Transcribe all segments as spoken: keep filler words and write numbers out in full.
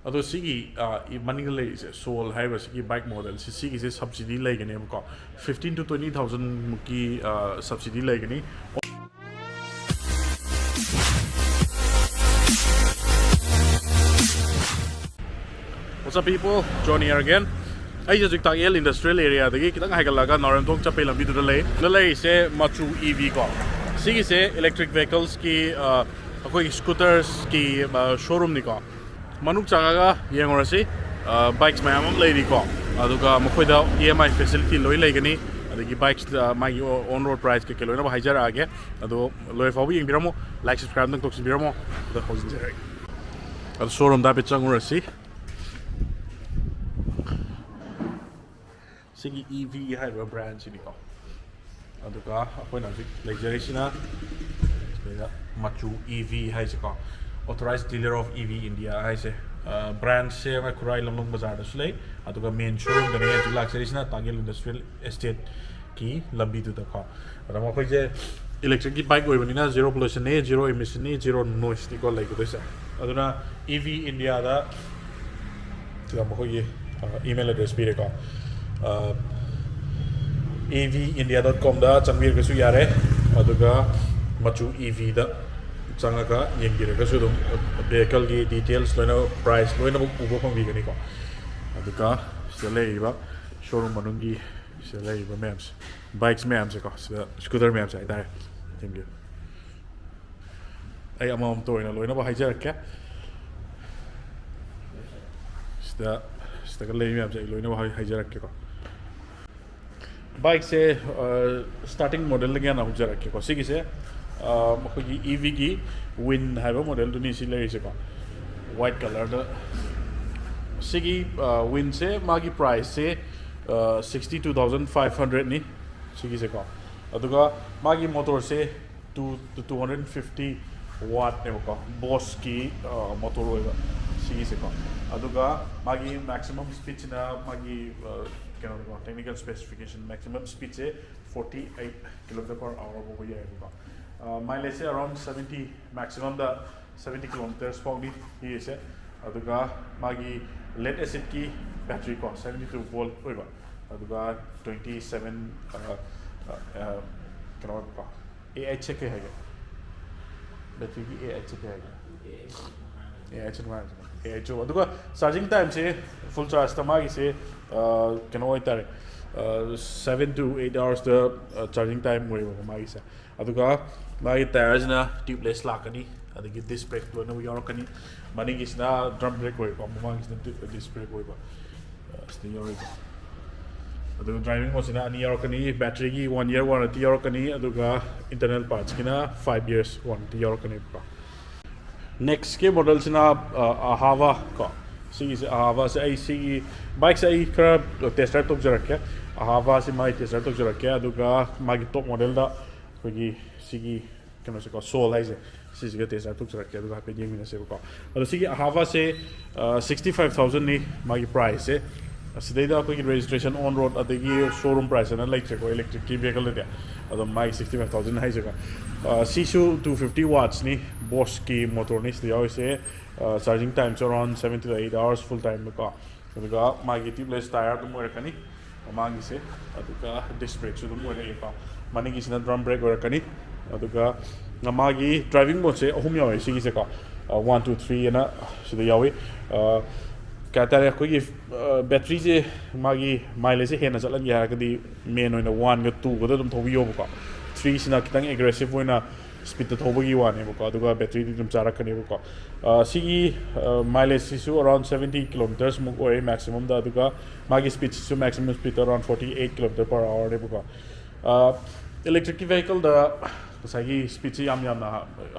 ꯑꯗꯣ ꯁꯤꯒꯤ ꯑ, ꯏ- ꯃꯅꯤꯡꯗ ꯂꯩꯔꯤꯁꯦ ꯁꯣꯜ ꯍꯥꯏꯔꯤꯕ ꯁꯤꯒꯤ ꯕꯥꯏꯛ ꯃꯣꯗꯦꯜꯁꯦ, ꯁꯤꯒꯤꯁꯦ ꯁꯕꯁꯤꯗꯤ ꯂꯩꯒꯅꯦꯕꯀꯣ, ꯐꯤꯐꯇꯤꯟ ꯇꯨ ꯇ꯭ꯋꯦꯟꯇꯤ ꯊꯥꯎꯖꯟ ꯃꯨꯛꯀꯤ ꯁꯕꯁꯤꯗꯤ ꯂꯩꯒꯅꯤ꯫ What's up, people? John here again. ꯑꯩꯁꯦ ꯍꯧꯖꯤꯛ ꯇꯥꯛꯌꯦꯜ ꯏꯟꯗꯁꯇ꯭ꯔꯤꯌꯦꯜ ꯑꯦꯔꯤꯌꯥꯗꯒꯤ ꯈꯤꯇꯪ ꯍꯥꯏꯒꯠꯂꯒ ꯅꯥꯎꯔꯦꯝꯊꯣꯡ ꯆꯠꯄꯩ ꯂꯝꯕꯤꯗꯨꯗ ꯂꯩ꯫ ꯁꯤꯗ ꯂꯩꯔꯤꯁꯦ ꯃꯆꯨ ꯏ ꯚꯤ ꯀꯣ, ꯁꯤꯒꯤꯁꯦ ꯏꯂꯦꯛꯇ꯭ꯔꯤꯛ ꯚꯦꯍꯤꯀꯜꯁꯀꯤ, ꯑꯩꯈꯣꯏꯒꯤ ꯁ꯭ꯀꯨꯇꯔꯁꯀꯤ ꯁꯣꯔꯨꯝꯅꯤꯀꯣ꯫ ꯃꯅꯨꯡ ꯆꯪꯉꯒ ꯌꯦꯡꯉꯨꯔꯁꯤ꯫ ꯕꯥꯏꯛꯁ ꯃꯌꯥꯝ ꯑꯃ ꯂꯩꯔꯤꯀꯣ, ꯑꯗꯨꯒ ꯃꯈꯣꯏꯗ ꯏ ꯑꯦꯝ ꯑꯥꯏ ꯐꯦꯁꯤꯂꯤꯇꯤ ꯂꯣꯏ ꯂꯩꯒꯅꯤ꯫ ꯑꯗꯒꯤ ꯕꯥꯏꯛꯁ ꯃꯥꯒꯤ ꯑꯣꯟ ꯔꯣꯗ ꯄ꯭ꯔꯥꯏꯁ ꯀꯩꯀꯩ ꯂꯣꯏꯅꯃꯛ ꯍꯥꯏꯖꯔꯛꯑꯒꯦ꯫ ꯑꯗꯣ ꯂꯣꯏ ꯐꯥꯎꯕ ꯌꯦꯡꯕꯤꯔꯝꯃꯣ, ꯂꯥꯏꯛ ꯁꯕꯁꯀ꯭ꯔꯥꯏꯕ ꯑꯗꯨꯝ ꯇꯧꯁꯤꯟꯕꯤꯔꯝꯃꯣ꯫ ꯑꯗꯣ ꯍꯧꯖꯤꯟꯖꯔꯒꯦ꯫ ꯑꯗꯣ ꯁꯣꯔꯨꯝꯗ ꯍꯥꯏꯐꯦꯠ ꯆꯪꯉꯨꯔꯁꯤ꯫ ꯁꯤꯒꯤ ꯏ ꯚꯤ ꯍꯥꯏꯔꯤꯕ ꯕ꯭ꯔꯥꯟꯁꯤꯅꯤꯀꯣ꯫ ꯑꯗꯨꯒ ꯑꯩꯈꯣꯏꯅ ꯍꯧꯖꯤꯛ ꯂꯩꯖꯔꯤꯁꯤꯅ ꯁꯤꯗ ꯃꯆꯨ ꯏ ꯚꯤ ꯍꯥꯏꯁꯦꯀꯣ, Authorized Dealer of E V India ꯍꯥꯏꯁꯦ꯫ ꯕ꯭ꯔꯥꯟꯁꯁꯦ ꯑꯩꯈꯣꯏ ꯈꯨꯔꯥꯏ ꯂꯝꯂꯣꯡ ꯕꯖꯥꯔꯗꯁꯨ ꯂꯩ, ꯑꯗꯨꯒ ꯃꯦꯟ ꯁꯣꯔꯨꯝꯗꯅꯦ ꯍꯧꯖꯤꯛ ꯂꯥꯛꯆꯔꯤꯁꯤꯅ ꯇꯥꯡꯒꯦꯜ ꯏꯟꯗꯁꯇ꯭ꯔꯤꯌꯦꯜ ꯑꯦꯁꯇꯦꯠꯀꯤ ꯂꯝꯕꯤꯗꯨꯗꯀꯣ꯫ ꯑꯗ ꯃꯈꯣꯏꯁꯦ ꯏꯂꯦꯛꯇ꯭ꯔꯤꯛꯀꯤ ꯕꯥꯏꯛ ꯑꯣꯏꯕꯅꯤꯅ ꯖꯤꯔꯣ ꯄꯣꯂꯨꯁꯟꯅꯤ, ꯖꯤꯔꯣ ꯏꯃꯤꯁꯟꯅꯤ, ꯖꯤꯔꯣ ꯅꯣꯏꯁꯅꯤꯀꯣ ꯂꯩꯒꯗꯣꯏꯁꯦ꯫ ꯑꯗꯨꯅ ꯏ ꯚꯤ ꯏꯟꯗꯤꯌꯥꯗ ꯁꯤꯗ ꯃꯈꯣꯏꯒꯤ ꯏꯃꯦꯜ ꯑꯦꯗ꯭ꯔꯦꯁ ꯄꯤꯔꯦꯀꯣ꯫ E V India dot com ꯗ ꯆꯪꯕꯤꯔꯒꯁꯨ ꯌꯥꯔꯦ꯫ ꯑꯗꯨꯒ ꯃꯆꯨ ꯏ ꯚꯤꯗ ꯆꯪꯉꯒ ꯌꯦꯡꯕꯤꯔꯒꯁꯨ ꯑꯗꯨꯝ ꯚꯦꯍꯤꯀꯜꯒꯤ ꯗꯤꯇꯦꯜꯁ ꯂꯣꯏꯅ, ꯄ꯭ꯔꯥꯏꯁ ꯂꯣꯏꯅꯃꯛ ꯎꯕ ꯐꯪꯕꯤꯒꯅꯤꯀꯣ꯫ ꯑꯗꯨꯒ ꯁꯤꯗ ꯂꯩꯔꯤꯕ ꯁꯣꯔꯨꯝ ꯃꯅꯨꯡꯒꯤ ꯁꯤꯗ ꯂꯩꯔꯤꯕ ꯃꯌꯥꯝꯁꯦ, ꯕꯥꯏꯛꯁ ꯃꯌꯥꯝꯁꯦꯀꯣ, ꯁꯤꯗ ꯁ꯭ꯀꯨꯇꯔ ꯃꯌꯥꯝꯁꯦ ꯍꯥꯏꯇꯥꯔꯦ, ꯌꯦꯡꯕꯤꯌꯨ꯫ ꯑꯩ ꯑꯃꯃꯝꯇ ꯑꯣꯏꯅ ꯂꯣꯏꯅꯃꯛ ꯍꯥꯏꯖꯔꯛꯀꯦ꯫ ꯁꯤꯗ, ꯁꯤꯗꯒ ꯂꯩꯔꯤ ꯃꯌꯥꯝꯁꯦ ꯑꯩ ꯂꯣꯏꯅꯃꯛ ꯍꯥꯏ-, ꯍꯥꯏꯖꯔꯛꯀꯦꯀꯣ꯫ ꯕꯥꯏꯛꯁꯦ ꯁ꯭ꯇꯥꯔꯇꯤꯡ ꯃꯣꯗꯦꯜꯗꯒꯤ ꯍꯥꯟꯅ ꯍꯧꯖꯔꯛꯀꯦꯀꯣ꯫ ꯁꯤꯒꯤꯁꯦ ꯑ, ꯃꯈꯣꯏꯒꯤ ꯏ ꯚꯤꯒꯤ ꯋꯤꯟ ꯍꯥꯏꯕ ꯃꯣꯗꯦꯜꯗꯨꯅꯤ ꯁꯤ ꯂꯩꯔꯤꯁꯦꯀꯣ, ꯋꯥꯏꯠ ꯀꯂꯔꯗ꯫ ꯁꯤꯒꯤ ꯋꯤꯟꯁꯦ ꯃꯥꯒꯤ ꯄ꯭ꯔꯥꯏꯁꯁꯦ ꯁꯤꯛꯁꯇꯤ ꯇꯨ ꯊꯥꯎꯖꯟ ꯐꯥꯏꯚ ꯍꯟꯗ꯭ꯔꯦꯠꯅꯤ ꯁꯤꯒꯤꯁꯦꯀꯣ꯫ ꯑꯗꯨꯒ ꯃꯥꯒꯤ ꯃꯣꯇꯣꯔꯁꯦ ꯇꯨ ꯇꯨ ꯍꯟꯗ꯭ꯔꯦꯠ ꯐꯤꯐꯇꯤ ꯋꯥꯠꯅꯦꯕꯀꯣ, ꯕꯣꯁꯀꯤ ꯃꯣꯇꯣꯔ ꯑꯣꯏꯕ ꯁꯤꯒꯤꯁꯦꯀꯣ꯫ ꯑꯗꯨꯒ ꯃꯥꯒꯤ ꯃꯦꯛꯁꯤꯃꯝ ꯁ꯭ꯄꯤꯠꯁꯤꯅ ꯃꯥꯒꯤ ꯑ, ꯀꯩꯅꯣꯅꯤꯀꯣ, ꯇꯦꯛꯅꯤꯀꯦꯜ ꯁ꯭ꯄꯦꯁꯤꯐꯤꯀꯦꯁꯟ, ꯃꯦꯛꯁꯤꯃꯝ ꯁ꯭ꯄꯤꯠꯁꯦ forty eight kilometre per hour ꯐꯥꯎꯕ ꯌꯥꯏꯕꯀꯣ꯫ ꯃꯥꯏꯂꯦꯖꯁꯦ ꯑꯔꯥꯎꯟ ꯁꯕꯦꯟꯇꯤ, ꯃꯦꯛꯁꯤꯃꯝꯗ ꯁꯕꯦꯟꯇꯤ ꯀꯤꯂꯣꯃꯤꯇꯔꯁ ꯐꯥꯎꯅꯤ ꯄꯤꯔꯤꯁꯦ꯫ ꯑꯗꯨꯒ ꯃꯥꯒꯤ ꯂꯦꯠ ꯑꯦꯁꯤꯠꯀꯤ ꯕꯦꯇ꯭ꯔꯤ ꯀꯣ, seventy two volt ꯑꯣꯏꯕ, ꯑꯗꯨꯒ twenty seven, ꯀꯩꯅꯣ ꯑꯣꯏꯕꯀꯣ, ꯑꯦ ꯑꯩꯠꯁꯦ ꯀꯩ ꯍꯥꯏꯒꯦ? ꯕꯦꯇ꯭ꯔꯤꯒꯤ ꯑꯦ ꯑꯩꯠꯁꯦ ꯀꯩ ꯍꯥꯏꯒꯦ? ꯑꯦ ꯑꯩꯠꯁꯦ ꯅꯨꯡꯉꯥꯏꯕꯅꯦ, ꯑꯦ ꯑꯩꯠꯁꯦ꯫ ꯑꯗꯨꯒ ꯆꯥꯔꯖꯤꯡ ꯇꯥꯏꯝꯁꯦ ꯐꯨꯜ ꯆꯥꯔꯖꯇ ꯃꯥꯒꯤꯁꯦ ꯀꯩꯅꯣ ꯑꯣꯏꯇꯥꯔꯦ, seven to eight hoursꯇ ꯆꯥꯔꯖꯤꯡ ꯇꯥꯏꯝ ꯑꯣꯏꯌꯦꯕꯀꯣ ꯃꯥꯒꯤꯁꯦ꯫ ꯑꯗꯨꯒ ꯃꯥꯒꯤ ꯇꯥꯌꯔꯁꯤꯅ ꯇ꯭ꯌꯨꯕꯂꯦꯁ ꯂꯥꯛꯀꯅꯤ, ꯑꯗꯒꯤ ꯗꯤꯁ ꯕ꯭ꯔꯦꯛ ꯂꯣꯏꯅꯃꯛ ꯌꯥꯎꯔꯛꯀꯅꯤ꯫ ꯃꯅꯤꯡꯒꯤꯁꯤꯅ ꯗ꯭ꯔꯝ ꯕ꯭ꯔꯦꯛ ꯑꯣꯏꯕꯀꯣ, ꯃꯃꯥꯡꯒꯤꯁꯤꯅ ꯗꯤꯁ ꯕ꯭ꯔꯦꯛ ꯑꯣꯏꯕ꯫ ꯑ, ꯁꯤꯗ ꯌꯥꯎꯔꯤꯕ꯫ ꯑꯗꯨꯒ ꯗ꯭ꯔꯥꯏꯚꯤꯡ ꯃꯣꯠꯁꯤꯅ ꯑꯅꯤ ꯌꯥꯎꯔꯛꯀꯅꯤ, ꯕꯦꯇ꯭ꯔꯤꯒꯤ ꯋꯥꯟ ꯏꯌꯔ ꯋꯥꯔꯟꯇꯤ ꯌꯥꯎꯔꯛꯀꯅꯤ, ꯑꯗꯨꯒ ꯏꯟꯇꯔꯅꯦꯜ ꯄꯥꯔꯠꯁꯀꯤꯅ ꯐꯥꯏꯚ ꯏꯌꯔꯁ ꯋꯥꯔꯟꯇꯤ ꯌꯥꯎꯔꯛꯀꯅꯦꯕꯀꯣ꯫ ꯅꯦꯛꯁꯀꯤ ꯃꯣꯗꯦꯜꯁꯤꯅ ꯑꯍꯥꯕꯥ ꯀꯣ꯫ ꯁꯤꯒꯤꯁꯦ, ꯑꯍꯥꯕꯥꯁꯦ ꯑꯩ ꯁꯤꯒꯤ ꯕꯥꯏꯛꯁꯦ ꯑꯩ ꯈꯔ ꯇꯦꯁ ꯗ꯭ꯔꯥꯏꯚ ꯇꯧꯖꯔꯛꯀꯦ꯫ ꯑꯍꯥꯕꯥꯁꯤ ꯃꯥꯒꯤ ꯇꯦꯁ ꯗ꯭ꯔꯥꯏꯚ ꯇꯧꯖꯔꯛꯀꯦ, ꯑꯗꯨꯒ ꯃꯥꯒꯤ ꯇꯣꯞ ꯃꯣꯗꯦꯜꯗ ꯑꯩꯈꯣꯏꯒꯤ ꯁꯤꯒꯤ ꯀꯩꯅꯣꯁꯦꯀꯣ, ꯁꯣꯜ ꯍꯥꯏꯁꯦ, ꯁꯤꯁꯤꯒ ꯇꯦꯁ ꯗ꯭ꯔꯥꯏꯚ ꯇꯧꯖꯔꯛꯀꯦ, ꯑꯗꯨꯒ ꯍꯥꯏꯐꯦꯠ ꯌꯦꯡꯃꯤꯟꯅꯁꯦꯕꯀꯣ꯫ ꯑꯗꯣ ꯁꯤꯒꯤ ꯑꯍꯥꯕꯥꯁꯦ ꯁꯤꯛꯁꯇꯤ ꯐꯥꯏꯚ ꯊꯥꯎꯖꯟꯅꯤ ꯃꯥꯒꯤ ꯄ꯭ꯔꯥꯏꯁꯁꯦ꯫ ꯑꯁꯤꯗꯩꯗ ꯑꯩꯈꯣꯏꯒꯤ ꯔꯦꯖꯤꯁꯇ꯭ꯔꯦꯁꯟ ꯑꯣꯟ ꯔꯣꯗ ꯑꯗꯒꯤ ꯁꯣꯔꯨꯝ ꯄ꯭ꯔꯥꯏꯁ ꯍꯥꯏꯅ ꯂꯩꯇ꯭ꯔꯦꯀꯣ, ꯏꯂꯦꯛꯇ꯭ꯔꯤꯛꯀꯤ ꯚꯦꯍꯤꯀꯜꯗꯗꯤ꯫ ꯑꯗꯣ ꯃꯥꯒꯤ ꯁꯤꯛꯁꯇꯤ ꯐꯥꯏꯚ ꯊꯥꯎꯖꯟ ꯍꯥꯏꯁꯦꯀꯣ꯫ ꯑ, ꯁꯤꯁꯨ two fifty wattsꯅꯤ, ꯕꯣꯁꯀꯤ ꯃꯣꯇꯣꯔꯅꯤ ꯁꯤꯗ ꯌꯥꯎꯔꯤꯁꯦ꯫ ꯆꯥꯔꯖꯤꯡ ꯇꯥꯏꯝꯁꯨ around seven to eight hours full timeꯗꯀꯣ꯫ ꯑꯗꯨꯒ ꯃꯥꯒꯤ ꯇ꯭ꯌꯨꯕꯂꯦꯁ ꯇꯥꯌꯔ ꯑꯗꯨꯝ ꯑꯣꯏꯔꯛꯀꯅꯤ ꯃꯃꯥꯡꯒꯤꯁꯦ, ꯑꯗꯨꯒ ꯗꯤꯁ ꯕ꯭ꯔꯦꯛꯁꯨ ꯑꯗꯨꯝ ꯑꯣꯏꯔꯛꯑꯦꯀꯣ꯫ ꯃꯅꯤꯡꯒꯤꯁꯤꯅ ꯗ꯭ꯔꯝ ꯕ꯭ꯔꯦꯛ ꯑꯣꯏꯔꯛꯀꯅꯤ꯫ ꯑꯗꯨꯒ ꯃꯥꯒꯤ ꯗ꯭ꯔꯥꯏꯚꯤꯡ ꯃꯣꯠꯁꯦ ꯑꯍꯨꯝ ꯌꯥꯎꯋꯦ ꯁꯤꯒꯤꯁꯦꯀꯣ, ꯋꯥꯟ ꯇꯨ ꯊ꯭ꯔꯤ ꯑꯅ ꯁꯤꯗ ꯌꯥꯎꯋꯤ꯫ ꯑ, ꯀꯩ ꯍꯥꯏꯇꯥꯔꯦ, ꯑꯩꯈꯣꯏꯒꯤ ꯕꯦꯇ꯭ꯔꯤꯁꯦ, ꯃꯥꯒꯤ ꯃꯥꯏꯂꯦꯖꯁꯦ ꯍꯦꯟꯅ ꯆꯠꯍꯟꯒꯦ ꯍꯥꯏꯔꯒꯗꯤ ꯃꯦꯟ ꯑꯣꯏꯅ ꯋꯥꯟꯒ ꯇꯨꯒꯗ ꯑꯗꯨꯝ ꯊꯧꯕꯤꯌꯣꯕꯀꯣ꯫ ꯊ꯭ꯔꯤꯁꯤꯅ ꯈꯤꯇꯪ ꯑꯦꯒ꯭ꯔꯦꯁꯤꯞ ꯑꯣꯏꯅ ꯁ꯭ꯄꯤꯠꯇ ꯊꯧꯕꯒꯤ ꯋꯥꯅꯦꯕꯀꯣ, ꯑꯗꯨꯒ ꯕꯦꯇ꯭ꯔꯤꯗꯤ ꯑꯗꯨꯝ ꯆꯥꯔꯛꯀꯅꯦꯕꯀꯣ꯫ ꯑ, ꯁꯤꯒꯤ ꯃꯥꯏꯂꯦꯖꯁꯤꯁꯨ around seventy kilometres ꯃꯨꯛ ꯑꯣꯏ ꯃꯦꯛꯁꯤꯃꯝꯗ, ꯑꯗꯨꯒ ꯃꯥꯒꯤ ꯁ꯭ꯄꯤꯠꯁꯤꯁꯨ ꯃꯦꯛꯁꯤꯃꯝ ꯁ꯭ꯄꯤꯠꯇ around forty eight kilometre per hourꯅꯦꯕꯀꯣ꯫ ꯏꯂꯦꯛꯇ꯭ꯔꯤꯛꯀꯤ ꯚꯦꯍꯤꯀꯜꯗ ꯉꯁꯥꯏꯒꯤ ꯁ꯭ꯄꯤꯠꯁꯤ ꯌꯥꯝ ꯌꯥꯝꯅ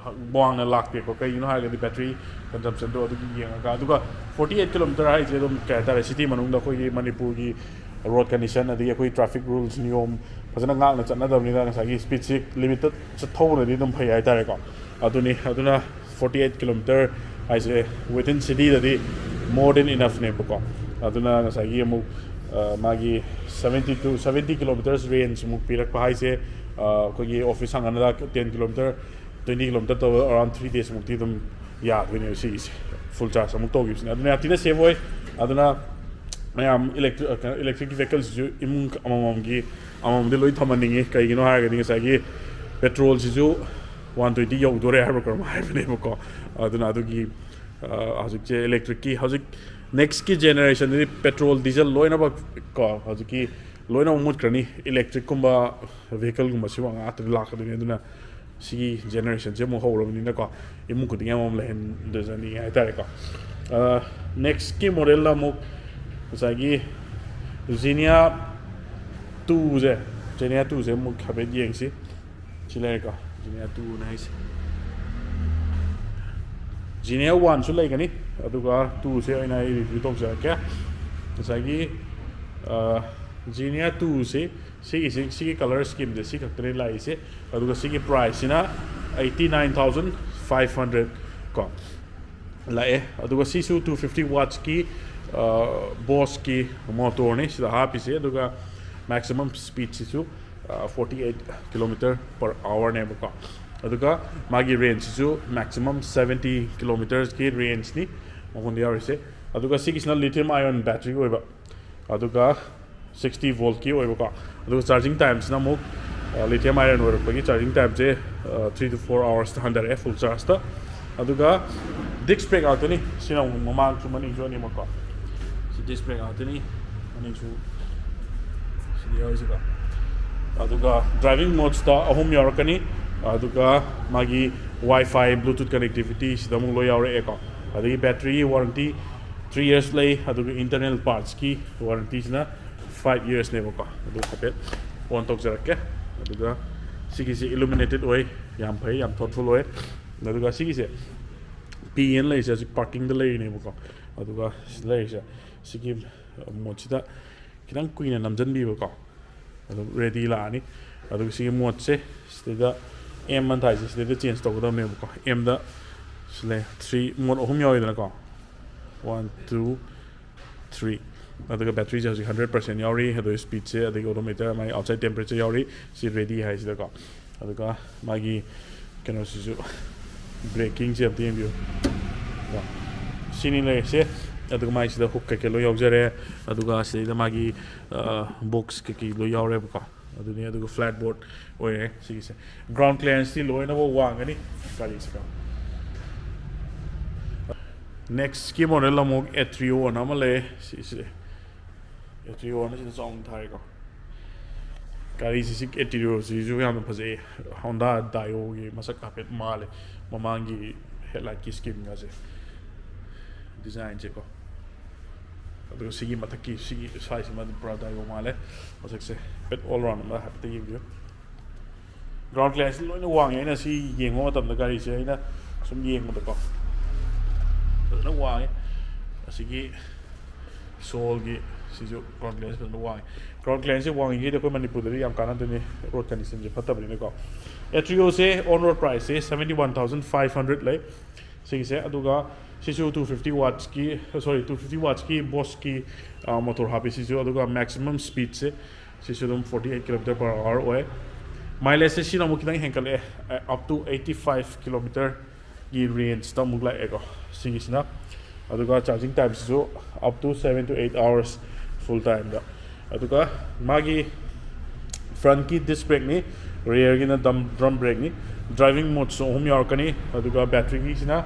ꯋꯥꯡꯅ ꯂꯥꯛꯇꯦꯀꯣ, ꯀꯩꯒꯤꯅꯣ ꯍꯥꯏꯔꯒꯗꯤ ꯕꯦꯇ꯭ꯔꯤ ꯀꯟꯖꯝꯁꯟꯗꯣ ꯑꯗꯨꯒꯤ ꯌꯦꯡꯉꯒ꯫ ꯑꯗꯨꯒ forty eight kilometre ꯍꯥꯏꯁꯦ ꯑꯗꯨꯝ ꯀꯩ ꯍꯥꯏꯇꯥꯔꯦ, ꯁꯤꯇꯤ ꯃꯅꯨꯡꯗ ꯑꯩꯈꯣꯏꯒꯤ ꯃꯅꯤꯄꯨꯔꯒꯤ ꯔꯣꯗ ꯀꯟꯗꯤꯁꯟ ꯑꯗꯒꯤ ꯑꯩꯈꯣꯏ ꯇ꯭ꯔꯥꯐꯤꯛ ꯔꯨꯜꯁ ꯅꯤꯌꯣꯝ ꯐꯖꯅ ꯉꯥꯛꯅ ꯆꯠꯅꯗꯕꯅꯤꯅ ꯉꯁꯥꯏꯒꯤ ꯁ꯭ꯄꯤꯠꯁꯤ ꯂꯤꯃꯤꯠꯇ ꯊꯧꯕꯅꯗꯤ ꯑꯗꯨꯝ ꯐꯩ ꯍꯥꯏꯇꯥꯔꯦꯀꯣ꯫ ꯑꯗꯨꯅꯤ, ꯑꯗꯨꯅ forty eight kilometre ꯍꯥꯏꯁꯦ within cityꯗꯗꯤ more than enoughꯅꯦꯕꯀꯣ꯫ ꯑꯗꯨꯅ ꯉꯁꯥꯏꯒꯤ ꯑꯃꯨꯛ, ꯑ, ꯃꯥꯒꯤ seventy to seventy kilometres range ꯑꯃꯨꯛ ꯄꯤꯔꯛꯄ ꯍꯥꯏꯁꯦ, ꯑ, ꯑꯩꯈꯣꯏꯒꯤ office ꯍꯥꯡꯍꯟꯅꯗ ten kilometre, twenty kilometre ꯇꯧꯕ around three days ꯃꯨꯛꯇꯤ ꯑꯗꯨꯝ ꯌꯥꯗꯣꯏꯅꯦꯕ ꯁꯤꯒꯤꯁꯦ꯫ ꯐꯨꯜ ꯆꯥꯔꯖ ꯑꯃꯨꯛ ꯇꯧꯈꯤꯕꯁꯤꯅ ꯑꯗꯨꯅ ꯌꯥꯝ ꯊꯤꯅ ꯁꯦꯐ ꯑꯣꯏ꯫ ꯑꯗꯨꯅ ꯃꯌꯥꯝ ꯏꯂꯦꯛꯇ꯭ꯔꯤꯛ ꯀꯩꯅꯣ ꯏꯂꯦꯛꯇ꯭ꯔꯤꯛꯀꯤ ꯚꯦꯍꯤꯀꯜꯁꯤꯁꯨ ꯏꯃꯨꯡ ꯑꯃꯃꯝꯒꯤ ꯑꯃꯃꯝꯗꯤ ꯂꯣꯏ ꯊꯝꯍꯟꯅꯤꯡꯉꯤ꯫ ꯀꯩꯒꯤꯅꯣ ꯍꯥꯏꯔꯒꯗꯤ ꯉꯁꯥꯏꯒꯤ ꯄꯦꯇ꯭ꯔꯣꯜꯁꯤꯁꯨ ꯋꯥꯟ ꯇ꯭ꯋꯦꯟꯇꯤ ꯌꯧꯗꯣꯔꯦ ꯍꯥꯏꯕ꯭ꯔꯥ ꯀꯔꯝ ꯍꯥꯏꯕꯅꯦꯕꯀꯣ꯫ ꯑꯗꯨꯅ ꯑꯗꯨꯒꯤ ꯑ, ꯍꯧꯖꯤꯛꯁꯦ ꯏꯂꯦꯛꯇ꯭ꯔꯤꯛꯀꯤ ꯍꯧꯖꯤꯛ ꯅꯦꯛꯁꯀꯤ ꯖꯦꯅꯦꯔꯦꯁꯟꯗꯗꯤ ꯄꯦꯇ꯭ꯔꯣꯜ ꯗꯤꯖꯜ ꯂꯣꯏꯅꯃꯛ ꯀꯣ ꯍꯧꯖꯤꯛꯀꯤ ꯂꯣꯏꯅꯃꯛ ꯃꯨꯠꯈ꯭ꯔꯅꯤ꯫ ꯏꯂꯦꯛꯇ꯭ꯔꯤꯛꯀꯨꯝꯕ ꯚꯦꯍꯤꯀꯜꯒꯨꯝꯕꯁꯤꯃ ꯉꯥꯛꯇ ꯂꯥꯛꯀꯗꯣꯏꯅꯤ꯫ ꯑꯗꯨꯅ ꯁꯤꯒꯤ ꯖꯦꯅꯦꯔꯦꯁꯟꯁꯦ ꯑꯃꯨꯛ ꯍꯧꯔꯕꯅꯤꯅꯀꯣ ꯏꯃꯨꯡ ꯈꯨꯗꯤꯡꯒꯤ ꯑꯃꯃꯝ ꯂꯩꯍꯟꯗꯖꯅꯤꯡꯉꯦ ꯍꯥꯏꯇꯥꯔꯦꯀꯣ꯫ ꯅꯦꯛꯁꯀꯤ ꯃꯣꯗꯦꯜꯗ ꯑꯃꯨꯛ ꯉꯁꯥꯏꯒꯤ ꯖꯤꯅꯤꯌꯥ ꯇꯨꯁꯦ ꯖꯤꯅꯤꯌꯥ ꯇꯨꯁꯦ ꯑꯃꯨꯛ ꯍꯥꯏꯐꯦꯠ ꯌꯦꯡꯁꯤ꯫ ꯁꯤ ꯂꯩꯔꯦꯀꯣ, ꯖꯤꯅꯤꯌꯥ ꯇꯨꯅ ꯍꯥꯏꯁꯦ꯫ ꯖꯤꯅꯤꯌꯥ ꯋꯥꯟꯁꯨ ꯂꯩꯒꯅꯤ, ꯑꯗꯨꯒ ꯇꯨꯁꯦ ꯑꯣꯏꯅ ꯑꯩ ꯔꯤꯚ꯭ꯌꯨ ꯇꯧꯖꯔꯛꯀꯦ꯫ ꯉꯁꯥꯏꯒꯤ ꯖꯤꯅꯤꯌꯥ ꯇꯨꯁꯤ ꯁꯤꯒꯤꯁꯤ ꯁꯤꯒꯤ ꯀꯂꯔ ꯁ꯭ꯀꯤꯝꯁꯦ ꯁꯤ ꯈꯛꯇꯅꯤ ꯂꯥꯛꯏꯁꯦ꯫ ꯑꯗꯨꯒ ꯁꯤꯒꯤ ꯄ꯭ꯔꯥꯏꯁꯁꯤꯅ eighty nine thousand five hundred ꯀꯣ ꯂꯥꯛꯑꯦ꯫ ꯑꯗꯨꯒ ꯁꯤꯁꯨ two fifty wattsꯀꯤ ꯕꯣꯁꯀꯤ ꯃꯣꯇꯣꯔꯅꯤ ꯁꯤꯗ ꯍꯥꯞꯄꯤꯁꯦ꯫ ꯑꯗꯨꯒ ꯃꯦꯛꯁꯤꯃꯝ ꯁ꯭ꯄꯤꯠꯁꯤꯁꯨ forty eight kilometer per hourꯅꯦꯕꯀꯣ꯫ ꯑꯗꯨꯒ ꯃꯥꯒꯤ ꯔꯦꯟꯖꯁꯤꯁꯨ ꯃꯦꯛꯁꯤꯃꯝ seventy kilometersꯀꯤ ꯔꯦꯟꯖꯅꯤ ꯃꯉꯣꯟꯗ ꯌꯥꯎꯔꯤꯁꯦ꯫ ꯑꯗꯨꯒ ꯁꯤꯒꯤꯁꯤꯅ lithium ion battery ꯑꯣꯏꯕ, ꯑꯗꯨꯒ sixty voltꯀꯤ ꯑꯣꯏꯕꯀꯣ꯫ ꯑꯗꯨꯒ ꯆꯥꯔꯖꯤꯡ ꯇꯥꯏꯝꯁꯤꯅ ꯑꯃꯨꯛ lithium ion ꯑꯣꯏꯔꯛꯄꯒꯤ ꯆꯥꯔꯖꯤꯡ ꯇꯥꯏꯝꯁꯦ three to four hoursꯇ ꯍꯟꯊꯔꯛꯑꯦ ꯐꯨꯜ ꯆꯥꯔꯖꯇ꯫ ꯑꯗꯨꯒ ꯗꯤꯁꯛ ꯕ꯭ꯔꯦꯛ ꯉꯥꯛꯇꯅꯤ꯫ ꯁꯤꯅ ꯑꯃꯨꯛ ꯃꯃꯥꯡꯁꯨ ꯃꯅꯤꯡꯁꯨ ꯑꯅꯤꯃꯛꯀꯣ꯫ ꯁꯤ ꯗꯤꯁꯛ ꯕ꯭ꯔꯦꯛ ꯉꯥꯛꯇꯅꯤ꯫ ꯃꯅꯤꯡꯁꯨ ꯁꯤꯗꯤ ꯌꯥꯎꯔꯤꯁꯤꯀꯣ꯫ ꯑꯗꯨꯒ ꯗ꯭ꯔꯥꯏꯚꯤꯡ ꯃꯣꯠꯁꯇ ꯑꯍꯨꯝ ꯌꯥꯎꯔꯛꯀꯅꯤ꯫ ꯑꯗꯨꯒ ꯃꯥꯒꯤ Wi-Fi, Bluetooth connectivity ꯁꯤꯗ ꯑꯃꯨꯛ ꯂꯣꯏ ꯌꯥꯎꯔꯛꯑꯦꯀꯣ꯫ ꯑꯗꯒꯤ ꯕꯦꯇ꯭ꯔꯤꯒꯤ ꯋꯥꯔꯟꯇꯤ three years ꯂꯩ꯫ ꯑꯗꯨꯒ ꯏꯟꯇꯔꯅꯦꯜ ꯄꯥꯔꯠꯁꯀꯤ ꯋꯥꯔꯟꯇꯤꯁꯤꯅ five yearsꯅꯦꯕꯀꯣ꯫ ꯑꯗꯨ ꯍꯥꯏꯐꯦꯠ ꯑꯣꯟ ꯇꯧꯖꯔꯛꯀꯦ꯫ ꯑꯗꯨꯒ ꯁꯤꯒꯤꯁꯤ illuminated ꯑꯣꯏ, ꯌꯥꯝ ꯐꯩ, ꯌꯥꯝ thoughtful ꯑꯣꯏ꯫ ꯑꯗꯨꯒ ꯁꯤꯒꯤꯁꯦ ꯄꯤ ꯑꯦꯟ ꯂꯩꯔꯤꯁꯦ ꯍꯧꯖꯤꯛ ꯄꯥꯔꯀꯤꯡꯗ ꯂꯩꯔꯤꯅꯦꯕꯀꯣ꯫ ꯑꯗꯨꯒ ꯁꯤ ꯂꯩꯔꯤꯁꯦ ꯁꯤꯒꯤ ꯃꯣꯠꯁꯤꯗ ꯈꯤꯇꯪ ꯀꯨꯏꯅ ꯅꯝꯁꯤꯟꯕꯤꯕꯀꯣ꯫ ꯑꯗꯨꯝ ꯔꯦꯗꯤ ꯂꯥꯛꯑꯅꯤ꯫ ꯑꯗꯨꯒ ꯁꯤꯒꯤ ꯃꯣꯠꯁꯦ ꯁꯤꯗꯩꯗ ꯑꯦꯝ ꯑꯅ ꯊꯥꯏꯁꯦ ꯁꯤꯗꯩꯗ ꯆꯦꯟꯖ ꯇꯧꯒꯗꯕꯅꯦꯕꯀꯣ꯫ ꯑꯦꯝꯗ ꯁꯤ ꯂꯩ, ꯊ꯭ꯔꯤ ꯃꯣꯠ ꯑꯍꯨꯝ ꯌꯥꯎꯋꯤꯗꯅꯀꯣ, ꯋꯥꯟ, ꯇꯨ, ꯊ꯭ꯔꯤ꯫ ꯑꯗꯨꯒ ꯕꯦꯇ꯭ꯔꯤꯁꯦ ꯍꯧꯖꯤꯛ ꯍꯟꯗ꯭ꯔꯦꯠ ꯄꯥꯔꯁꯦꯟ ꯌꯥꯎꯔꯤ, ꯑꯗꯨꯒ ꯁ꯭ꯄꯤꯠꯁꯦ, ꯑꯗꯒꯤ ꯑꯣꯗꯣꯃꯤꯇꯔ, ꯃꯥꯒꯤ ꯑꯥꯎꯠꯁꯥꯏꯠ ꯇꯦꯝꯄꯔꯦꯆꯔ ꯌꯥꯎꯔꯤ꯫ ꯁꯤ ꯔꯦꯗꯤ ꯍꯥꯏꯁꯤꯗꯀꯣ꯫ ꯑꯗꯨꯒ ꯃꯥꯒꯤ ꯀꯩꯅꯣꯁꯤꯁꯨ ꯕ꯭ꯔꯦꯛꯀꯤꯡꯁꯦ ꯑꯝꯇ ꯌꯦꯡꯕꯤꯌꯨ꯫ ꯀꯣ, ꯁꯤꯅꯤ ꯂꯩꯔꯤꯁꯦ꯫ ꯑꯗꯨꯒ ꯃꯥꯏꯁꯤꯗ ꯍꯨꯛ ꯀꯩꯀꯩ ꯂꯣꯏ ꯌꯥꯎꯖꯔꯦ꯫ ꯑꯗꯨꯒ ꯁꯤꯗꯩꯗ ꯃꯥꯒꯤ ꯕꯣꯛꯁ ꯀꯩꯀꯩ ꯂꯣꯏ ꯌꯥꯎꯔꯦꯕꯀꯣ꯫ ꯑꯗꯨꯅꯤ꯫ ꯑꯗꯨꯒ ꯐ꯭ꯂꯦꯠ ꯕꯣꯔꯗ ꯑꯣꯏꯔꯦ ꯁꯤꯒꯤꯁꯦ꯫ ꯒ꯭ꯔꯥꯎꯟ ꯀ꯭ꯂꯤꯌꯥꯔꯦꯟꯁꯇꯤ ꯂꯣꯏꯅꯃꯛ ꯋꯥꯡꯒꯅꯤ ꯒꯥꯔꯤꯁꯤꯀꯣ꯫ ꯅꯦꯛꯁꯀꯤ ꯃꯣꯗꯦꯜ ꯑꯃꯨꯛ ꯑꯦꯇ꯭ꯔꯤꯑꯣ ꯑꯅ ꯑꯃ ꯂꯩ꯫ ꯁꯤꯁꯦ ꯑꯦꯇ꯭ꯔꯤꯑꯣ ꯑꯅ ꯁꯤꯗ ꯆꯥꯎꯅ ꯊꯥꯔꯦꯀꯣ꯫ ꯒꯥꯔꯤꯁꯤ, ꯁꯤ ꯑꯦꯇ꯭ꯔꯤꯑꯣꯁꯤꯁꯨ ꯌꯥꯝꯅ ꯐꯖꯩ꯫ ꯍꯣꯟꯗꯥ ꯗꯥꯏꯑꯣꯒꯤ ꯃꯁꯛ ꯍꯥꯏꯐꯦꯠ ꯃꯥꯜꯂꯦ, ꯃꯃꯥꯡꯒꯤ ꯍꯦꯗꯂꯥꯏꯠꯀꯤ ꯁ꯭ꯀꯤꯟꯒꯁꯦ, ꯗꯤꯖꯥꯏꯟꯁꯦꯀꯣ꯫ ꯑꯗꯨꯒ ꯁꯤꯒꯤ ꯃꯊꯛꯀꯤ ꯁꯤꯒꯤ ꯁꯥꯏꯖꯁꯤꯃ ꯑꯗꯨꯝ ꯄꯨꯔꯥ ꯗꯥꯏꯑꯣ ꯃꯥꯜꯂꯦ꯫ ꯃꯁꯛꯁꯦ ꯍꯥꯏꯐꯦꯠ ꯑꯣꯜ ꯔꯥꯎꯟ ꯑꯃ ꯍꯥꯏꯐꯦꯠꯇ ꯌꯦꯡꯕꯤꯌꯨ꯫ ꯒ꯭ꯔꯥꯎꯟ ꯀ꯭ꯂꯤꯌꯥꯔꯦꯟꯁ ꯂꯣꯏꯅ ꯋꯥꯡꯉꯦ꯫ ꯑꯩꯅ ꯁꯤ ꯌꯦꯡꯕ ꯃꯇꯝꯗ ꯒꯥꯔꯤꯁꯦ ꯑꯩꯅ ꯁꯨꯝ ꯌꯦꯡꯕꯗꯀꯣ, ꯐꯖꯅ ꯋꯥꯡꯉꯦ꯫ ꯑꯁꯤꯒꯤ ꯁꯣꯜꯒꯤ ꯁꯤꯁꯨ ꯒ꯭ꯔꯥꯎꯟ ꯀ꯭ꯂꯤꯌꯥꯔꯦꯟꯁ ꯐꯖꯅ ꯋꯥꯡꯉꯦ꯫ ꯒ꯭ꯔꯥꯎꯟ ꯀ꯭ꯂꯤꯌꯥꯔꯦꯟꯁꯁꯦ ꯋꯥꯡꯉꯤꯈꯩꯗꯤ ꯑꯩꯈꯣꯏ ꯃꯅꯤꯄꯨꯔꯗꯗꯤ ꯌꯥꯝ ꯀꯥꯟꯅꯗꯣꯏꯅꯤ, ꯔꯣꯗ ꯀꯟꯗꯤꯁꯟꯁꯦ ꯐꯠꯇꯕꯅꯤꯅꯀꯣ꯫ ꯑꯦꯇ꯭ꯔꯤꯑꯣꯁꯦ ꯑꯣꯟ ꯔꯣꯗ ꯄ꯭ꯔꯥꯏꯁꯁꯦ seventy one thousand five hundred ꯂꯩ ꯁꯤꯒꯤꯁꯦ꯫ ꯑꯗꯨꯒ ꯁꯤꯁꯨ two fifty wattsꯀꯤ, sorry, two fifty wattsꯀꯤ ꯕꯣꯁꯀꯤ ꯃꯣꯇꯣꯔ ꯍꯥꯞꯄꯤ ꯁꯤꯁꯨ꯫ ꯑꯗꯨꯒ ꯃꯦꯛꯁꯤꯃꯝ ꯁ꯭ꯄꯤꯗꯁꯦ ꯁꯤꯁꯨ ꯑꯗꯨꯝ forty eight kilometer per hour ꯑꯣꯏ꯫ ꯃꯥꯏꯂꯦꯖꯁꯦ ꯁꯤꯅ ꯑꯃꯨꯛ ꯈꯤꯇꯪ ꯍꯦꯟꯒꯠꯂꯛꯑꯦ, up to eighty five kilometerꯒꯤ ꯔꯦꯟꯖꯇ ꯑꯃꯨꯛ ꯂꯥꯛꯑꯦꯀꯣ ꯁꯤꯒꯤꯁꯤꯅ꯫ ꯑꯗꯨꯒ ꯆꯥꯔꯖꯤꯡ ꯇꯥꯏꯝꯁꯤꯁꯨ up to seven to eight hours full timeꯗ꯫ ꯑꯗꯨꯒ ꯃꯥꯒꯤ ꯐ꯭ꯔꯟꯠꯀꯤ ꯗꯤꯁ ꯕ꯭ꯔꯦꯛꯅꯤ, ꯔꯤꯌꯔꯒꯤꯅ ꯗꯝ ꯗ꯭ꯔꯝ ꯕ꯭ꯔꯦꯛꯅꯤ꯫ ꯗ꯭ꯔꯥꯏꯚꯤꯡ ꯃꯣꯗꯁꯨ ꯑꯍꯨꯝ ꯌꯥꯎꯔꯛꯀꯅꯤ꯫ ꯑꯗꯨꯒ ꯕꯦꯇ꯭ꯔꯤꯒꯤꯁꯤꯅ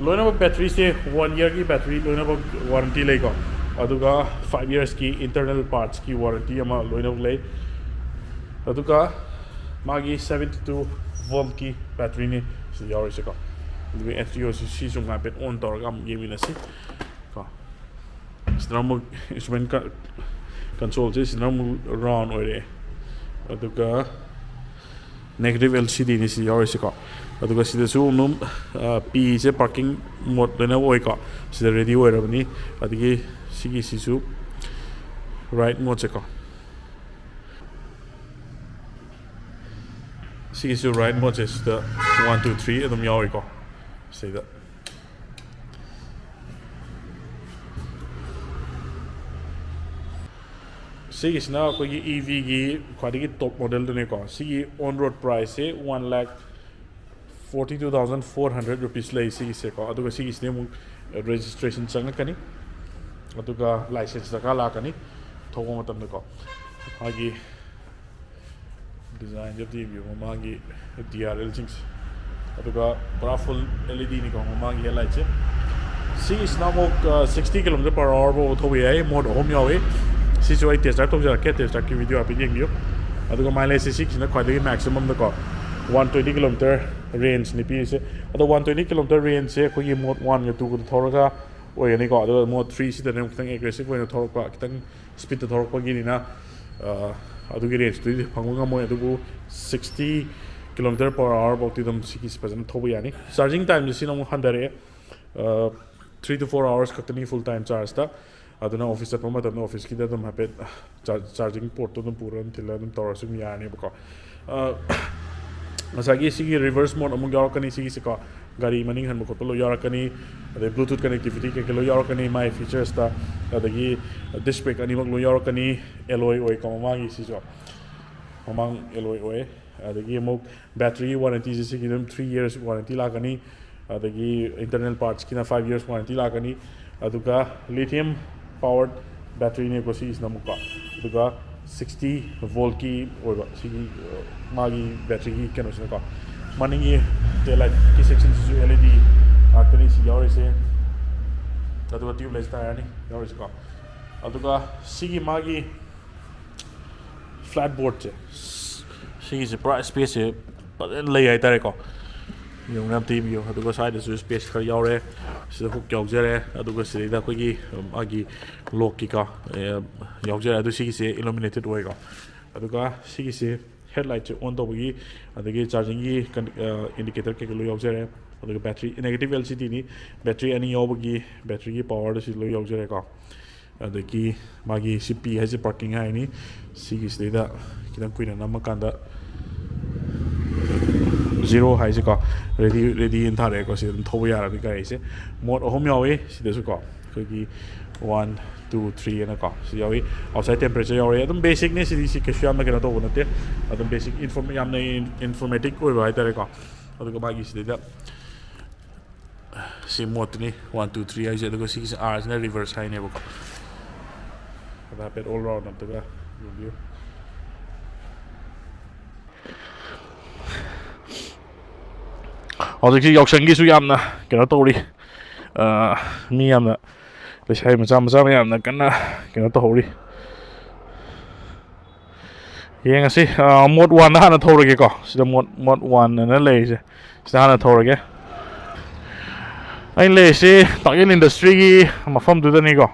ꯂꯣꯏꯅꯃꯛ, ꯕꯦꯇ꯭ꯔꯤꯁꯦ ꯋꯥꯟ ꯏꯌꯔꯒꯤ ꯕꯦꯇ꯭ꯔꯤ ꯂꯣꯏꯅꯃꯛ ꯋꯥꯔꯟꯇꯤ ꯂꯩꯀꯣ꯫ ꯑꯗꯨꯒ ꯐꯥꯏꯚ ꯏꯌꯔꯁꯀꯤ ꯏꯟꯇꯔꯅꯦꯜ ꯄꯥꯔꯠꯁꯀꯤ ꯋꯥꯔꯟꯇꯤ ꯑꯃ ꯂꯣꯏꯅꯃꯛ ꯂꯩ꯫ ꯑꯗꯨꯒ ꯃꯥꯒꯤ seventy two voltꯀꯤ ꯕꯦꯇ꯭ꯔꯤꯅꯤ ꯁꯤ ꯌꯥꯎꯔꯤꯁꯦꯀꯣ꯫ ꯑꯗꯨꯒ ꯑꯦꯇ꯭ꯔꯤꯑꯣꯁꯤ, ꯁꯤꯁꯨ ꯍꯥꯏꯐꯦꯠ ꯑꯣꯟ ꯇꯧꯔꯒ ꯑꯃꯨꯛ ꯌꯦꯡꯃꯤꯟꯅꯁꯤ ꯀꯣ꯫ ꯁꯤꯗꯅ ꯑꯃꯨꯛ ꯏꯟꯁꯇ꯭ꯔꯨꯃꯦꯟ ꯀꯟꯁꯣꯜꯁꯦ ꯁꯤꯗꯅ ꯑꯃꯨꯛ ꯔꯥꯎꯟ ꯑꯣꯏꯔꯛꯑꯦ꯫ ꯑꯗꯨꯒ ꯅꯦꯒꯦꯇꯤꯚ ꯑꯦꯜ ꯁꯤ ꯗꯤꯅꯤ ꯁꯤ ꯌꯥꯎꯔꯤꯁꯤꯀꯣ꯫ ꯑꯗꯨꯒ ꯁꯤꯗꯁꯨ ꯑꯗꯨꯝ ꯄꯤꯁꯦ ꯄꯥꯔꯀꯤꯡ ꯃꯣꯗ ꯂꯣꯏꯅ ꯑꯣꯏꯀꯣ꯫ ꯁꯤꯗ ꯔꯦꯗꯤ ꯑꯣꯏꯔꯕꯅꯤ꯫ ꯑꯗꯒꯤ ꯁꯤꯒꯤꯁꯤꯁꯨ ꯔꯥꯏꯠ ꯃꯣꯗꯁꯦꯀꯣ꯫ ꯁꯤꯒꯤꯁꯨ ꯔꯥꯏꯠ ꯃꯣꯗꯁꯦ ꯁꯤꯗ one, two, three ꯑꯗꯨꯝ ꯌꯥꯎꯔꯤꯀꯣ꯫ ꯁꯤꯗ ꯁꯤꯒꯤꯁꯤꯅ ꯑꯩꯈꯣꯏꯒꯤ ꯏ ꯚꯤꯒꯤ ꯈ꯭ꯋꯥꯏꯗꯒꯤ ꯇꯣꯞ ꯃꯣꯗꯦꯜꯗꯨꯅꯦꯀꯣ꯫ ꯁꯤꯒꯤ ꯑꯣꯟ ꯔꯣꯗ ꯄ꯭ꯔꯥꯏꯁꯁꯦ one lakh Forty two thousand four hundred rupees ꯂꯩ ꯁꯤꯒꯤꯁꯦꯀꯣ꯫ ꯑꯗꯨꯒ ꯁꯤꯒꯤꯁꯤꯗꯤ ꯑꯃꯨꯛ registration ꯆꯪꯉꯛꯀꯅꯤ, ꯑꯗꯨꯒ license ꯗꯔꯀꯥꯔ ꯂꯥꯛꯀꯅꯤ ꯊꯧꯕ ꯃꯇꯝꯗꯀꯣ꯫ ꯃꯥꯒꯤ design ꯗꯤ ꯑꯝꯇ ꯌꯦꯡꯕꯤꯌꯨ, ꯃꯃꯥꯡꯒꯤ D R L ꯁꯤꯡꯁꯦ꯫ ꯑꯗꯨꯒ ꯄꯨꯔꯥ full L E D ꯅꯤꯀꯣ ꯃꯃꯥꯡꯒꯤ headlight ꯁꯦ꯫ ꯁꯤꯒꯤꯁꯤꯅ ꯑꯃꯨꯛ sixty kilometer per hour ꯐꯥꯎ ꯊꯧꯕ ꯌꯥꯏ꯫ Mode ꯑꯍꯨꯝ ꯌꯥꯎꯏ꯫ ꯁꯤꯁꯨ ꯑꯩ test drive ꯇꯧꯖꯔꯛꯀꯦ, test drive ꯀꯤ video ꯍꯥꯏꯐꯦꯠ ꯌꯦꯡꯕꯤꯌꯨ꯫ ꯑꯗꯨꯒ mileage ꯁꯦ ꯁꯤꯒꯤꯁꯤꯅ ꯈ꯭ꯋꯥꯏꯗꯒꯤ maximum ꯗꯀꯣ, one twenty kilometer range ꯅꯤ ꯄꯤꯔꯤꯁꯦ꯫ ꯑꯗꯣ one twenty kilometer range ꯁꯦ ꯑꯩꯈꯣꯏꯒꯤ mode one ꯒ two ꯒꯗ ꯊꯧꯔꯒ ꯑꯣꯏꯒꯅꯤꯀꯣ꯫ ꯑꯗꯨꯒ mode three ꯁꯤꯗꯅ ꯑꯃꯨꯛ ꯈꯤꯇꯪ aggressive ꯑꯣꯏꯅ ꯊꯧꯔꯛꯄ, ꯈꯤꯇꯪ speed ꯇ ꯊꯧꯔꯛꯄꯒꯤꯅꯤꯅ, ꯑ, ꯑꯗꯨꯒꯤ range ꯇꯨꯗꯤ ꯐꯪꯕ ꯉꯝꯃꯣꯏ꯫ ꯑꯗꯨꯕꯨ sixty kilometer per hour ꯐꯥꯎꯗꯤ ꯑꯗꯨꯝ ꯁꯤꯒꯤꯁꯤ ꯐꯖꯅ ꯊꯧꯕ ꯌꯥꯅꯤ꯫ Charging time ꯁꯦ ꯁꯤꯅ ꯑꯃꯨꯛ ꯍꯟꯊꯔꯛꯑꯦ꯫ ꯑ, three to four hours ꯈꯛꯇꯅꯤ full time charge ꯇ꯫ ꯑꯗꯨꯅ office ꯆꯠꯄ ꯃꯇꯝꯗ office ꯀꯤꯗ ꯑꯗꯨꯝ ꯍꯥꯏꯐꯦꯠ ꯆꯥ-, charging port ꯇꯣ ꯑꯗꯨꯝ ꯄꯨꯔꯒ ꯑꯗꯨꯝ ꯊꯤꯜꯂꯒ ꯑꯗꯨꯝ ꯇꯧꯔꯁꯨ ꯑꯗꯨꯝ ꯌꯥꯔꯅꯦꯕꯀꯣ꯫ ꯑ, ꯉꯁꯥꯏꯒꯤ ꯁꯤꯒꯤ reverse mode ꯑꯃꯨꯛ ꯌꯥꯎꯔꯛꯀꯅꯤ ꯁꯤꯒꯤꯁꯦꯀꯣ꯫ ꯒꯥꯔꯤ ꯃꯅꯤꯡ ꯍꯟꯕ ꯈꯣꯠꯄ ꯂꯣꯏ ꯌꯥꯎꯔꯛꯀꯅꯤ꯫ ꯑꯗꯩ Bluetooth connectivity ꯀꯩꯀꯩ ꯂꯣꯏ ꯌꯥꯎꯔꯛꯀꯅꯤ ꯃꯥꯏ features ꯇ꯫ ꯑꯗꯒꯤ disc brake ꯑꯅꯤꯃꯛ ꯂꯣꯏ ꯌꯥꯎꯔꯛꯀꯅꯤ꯫ Alloy ꯑꯣꯏꯀꯣ ꯃꯃꯥꯡꯒꯤ ꯁꯤꯁꯨ꯫ ꯃꯃꯥꯡ alloy ꯑꯣꯏ꯫ ꯑꯗꯒꯤ ꯑꯃꯨꯛ battery ꯒꯤ warranty ꯁꯦ ꯁꯤꯒꯤ ꯑꯗꯨꯝ three years warranty ꯂꯥꯛꯀꯅꯤ꯫ ꯑꯗꯒꯤ internal parts ꯀꯤꯅ five years warranty ꯂꯥꯛꯀꯅꯤ꯫ ꯑꯗꯨꯒ lithium powered battery ꯅꯦꯀꯣ ꯁꯤꯒꯤꯁꯤꯅ ꯑꯃꯨꯛꯀꯣ꯫ ꯑꯗꯨꯒ sixty volt ꯀꯤ ꯑꯣꯏꯕ ꯁꯤꯒꯤ, ꯑ, ꯃꯥꯒꯤ battery ꯒꯤ ꯀꯩꯅꯣꯁꯤꯅꯀꯣ꯫ ꯃꯅꯤꯡꯒꯤ tail light ꯀꯤ section ꯁꯤꯁꯨ L E D ꯉꯥꯛꯇꯅꯤ ꯁꯤ ꯌꯥꯎꯔꯤꯁꯦ꯫ ꯑꯗꯨꯒ tubeless tyre ꯅꯤ ꯌꯥꯎꯔꯤꯁꯦꯀꯣ꯫ ꯑꯗꯨꯒ ꯁꯤꯒꯤ ꯃꯥꯒꯤ flat board ꯁꯦ, ꯁꯤꯒꯤꯁꯦ ꯄꯨꯔꯥ space ꯁꯦ ꯐꯖꯅ ꯂꯩ ꯍꯥꯏꯇꯥꯔꯦꯀꯣ꯫ ꯌꯦꯡꯉꯨꯅꯦ ꯑꯝꯇ ꯌꯦꯡꯕꯤꯌꯨ꯫ ꯑꯗꯨꯒ ꯁ꯭ꯋꯥꯏꯗꯁꯨ space ꯈꯔ ꯌꯥꯎꯔꯦ꯫ ꯁꯤꯗ hook ꯌꯥꯎꯖꯔꯦ꯫ ꯑꯗꯨꯒ ꯁꯤꯗꯩꯗ ꯑꯩꯈꯣꯏꯒꯤ, ꯎꯝ, ꯃꯥꯒꯤ lock ꯀꯤꯀꯣ, ꯑꯦ, ꯌꯥꯎꯖꯔꯦ꯫ ꯑꯗꯨ ꯁꯤꯒꯤꯁꯦ illuminated ꯑꯣꯏꯀꯣ꯫ ꯑꯗꯨꯒ ꯁꯤꯒꯤꯁꯦ headlight ꯁꯦ on ꯇꯧꯕꯒꯤ, ꯑꯗꯒꯤ charging ꯒꯤ ꯀꯟ-, ꯑ, indicator ꯀꯩꯀꯩ ꯂꯣꯏ ꯌꯥꯎꯖꯔꯦ꯫ ꯑꯗꯨꯒ battery, negative L C D ꯅꯤ, battery ꯑꯅꯤ ꯌꯥꯎꯕꯒꯤ battery ꯒꯤ power ꯗꯣ ꯁꯤ ꯂꯣꯏ ꯌꯥꯎꯖꯔꯦꯀꯣ꯫ ꯑꯗꯒꯤ ꯃꯥꯒꯤ ꯁꯤ P ꯍꯥꯏꯁꯦ parking ꯍꯥꯏꯅꯤ꯫ ꯁꯤꯒꯤꯁꯤꯗꯩꯗ ꯈꯤꯇꯪ ꯀꯨꯏꯅ ꯅꯝꯃꯀꯥꯟꯗ zero ꯍꯥꯏꯁꯦꯀꯣ, ready, ready ꯅ ꯊꯥꯔꯛꯑꯦꯀꯣ꯫ ꯁꯤ ꯑꯗꯨꯝ ꯊꯧꯕ ꯌꯥꯔꯕꯅꯤ ꯒꯥꯔꯤꯁꯦ꯫ Mode ꯑꯍꯨꯝ ꯌꯥꯎꯋꯤ ꯁꯤꯗꯁꯨꯀꯣ, ꯑꯩꯈꯣꯏꯒꯤ one, two, three ꯍꯥꯏꯅꯀꯣ ꯁꯤ ꯌꯥꯎꯋꯤ꯫ Outside temperature ꯌꯥꯎꯔꯦ꯫ ꯑꯗꯨꯝ basic ꯅꯦ ꯁꯤꯗꯤ, ꯁꯤ ꯀꯩꯁꯨ ꯌꯥꯝꯅ ꯀꯩꯅꯣ ꯇꯧꯕ ꯅꯠꯇꯦ꯫ ꯑꯗꯨꯝ basic inform-, ꯌꯥꯝꯅ in-, informative ꯑꯣꯏꯕ ꯍꯥꯏꯇꯥꯔꯦꯀꯣ꯫ ꯑꯗꯨꯒ ꯃꯥꯒꯤ ꯁꯤꯗꯩꯗ ꯁꯤ ꯃꯣꯠꯇꯨꯅꯤ, ꯋꯥꯟ ꯇꯨ ꯊ꯭ꯔꯤ ꯍꯥꯏꯁꯦ꯫ ꯑꯗꯨꯒ ꯁꯤꯒꯤꯁꯦ ꯑꯥꯔꯁꯤꯅ ꯔꯤꯚꯔꯁ ꯍꯥꯏꯅꯦꯕꯀꯣ꯫ ꯑꯗ ꯍꯥꯏꯐꯦꯠ ꯑꯣꯜ ꯔꯥꯎꯟ ꯑꯝꯇꯒ ꯌꯦꯡꯕꯤꯌꯨ꯫ ꯍꯧꯖꯤꯛꯁꯤ ꯌꯥꯎꯁꯪꯒꯤꯁꯨ ꯌꯥꯝꯅ ꯀꯩꯅꯣ ꯇꯧꯔꯤ꯫ ꯑ, ꯃꯤ ꯌꯥꯝꯅ, ꯂꯩꯁꯥꯕꯤ ꯃꯆꯥ ꯃꯆꯥ ꯃꯌꯥꯝꯅ ꯀꯟꯅ ꯀꯩꯅꯣ ꯇꯧꯍꯧꯔꯤ꯫ ꯌꯦꯡꯉꯁꯤ꯫ ꯑ, ꯃꯣꯠ ꯋꯥꯟꯗ ꯍꯥꯟꯅ ꯊꯧꯔꯒꯦꯀꯣ꯫ ꯁꯤꯗ ꯃꯣꯠ, ꯃꯣꯠ ꯋꯥꯟ ꯑꯅ ꯂꯩꯔꯤꯁꯦ, ꯁꯤꯗ ꯍꯥꯟꯅ ꯊꯧꯔꯒꯦ꯫ ꯑꯩꯅ ꯂꯩꯔꯤꯁꯤ ꯇꯥꯛꯌꯦꯜ ꯏꯟꯗꯁꯇ꯭ꯔꯤꯒꯤ ꯃꯐꯝꯗꯨꯗꯅꯤꯀꯣ꯫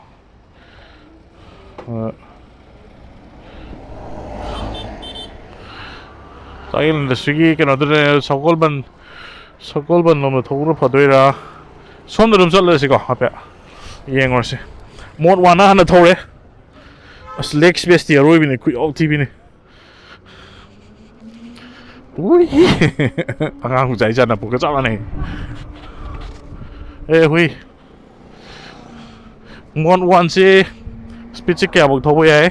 ꯑ, ꯇꯥꯛꯌꯦꯜ ꯏꯟꯗꯁꯇ꯭ꯔꯤꯒꯤ ꯀꯩꯅꯣꯗꯨꯗ, ꯁꯒꯣꯜꯕꯟ, ꯁꯒꯣꯜꯕꯟ ꯂꯣꯝꯗ ꯊꯧꯕꯅ ꯐꯗꯣꯏꯔꯥ? ꯁꯣꯝꯗ ꯑꯗꯨꯝ ꯆꯠꯂꯁꯤꯀꯣ, ꯍꯥꯏꯐꯦꯠ ꯌꯦꯡꯉꯨꯔꯁꯤ꯫ ꯃꯣꯠ ꯋꯥꯟꯅ ꯍꯥꯟꯅ ꯊꯧꯔꯦ꯫ ꯑꯁ, ꯂꯦꯒ ꯁ꯭ꯄꯦꯁꯇꯤ ꯑꯔꯣꯏꯕꯤꯅꯦ, ꯈꯨꯌꯥꯎ ꯊꯤꯕꯤꯅꯦ꯫ ꯎꯏ꯫ ꯑꯉꯥꯡ ꯃꯆꯥ ꯏꯆꯥꯅ ꯄꯣꯛꯀ ꯆꯞ ꯃꯥꯟꯅꯩ꯫ ꯑꯦ ꯍꯨꯏ꯫ ꯃꯣꯠ ꯋꯥꯟꯁꯤ ꯁ꯭ꯄꯤꯠꯁꯤ ꯀꯌꯥꯐꯧ ꯊꯧꯕ ꯌꯥꯏ?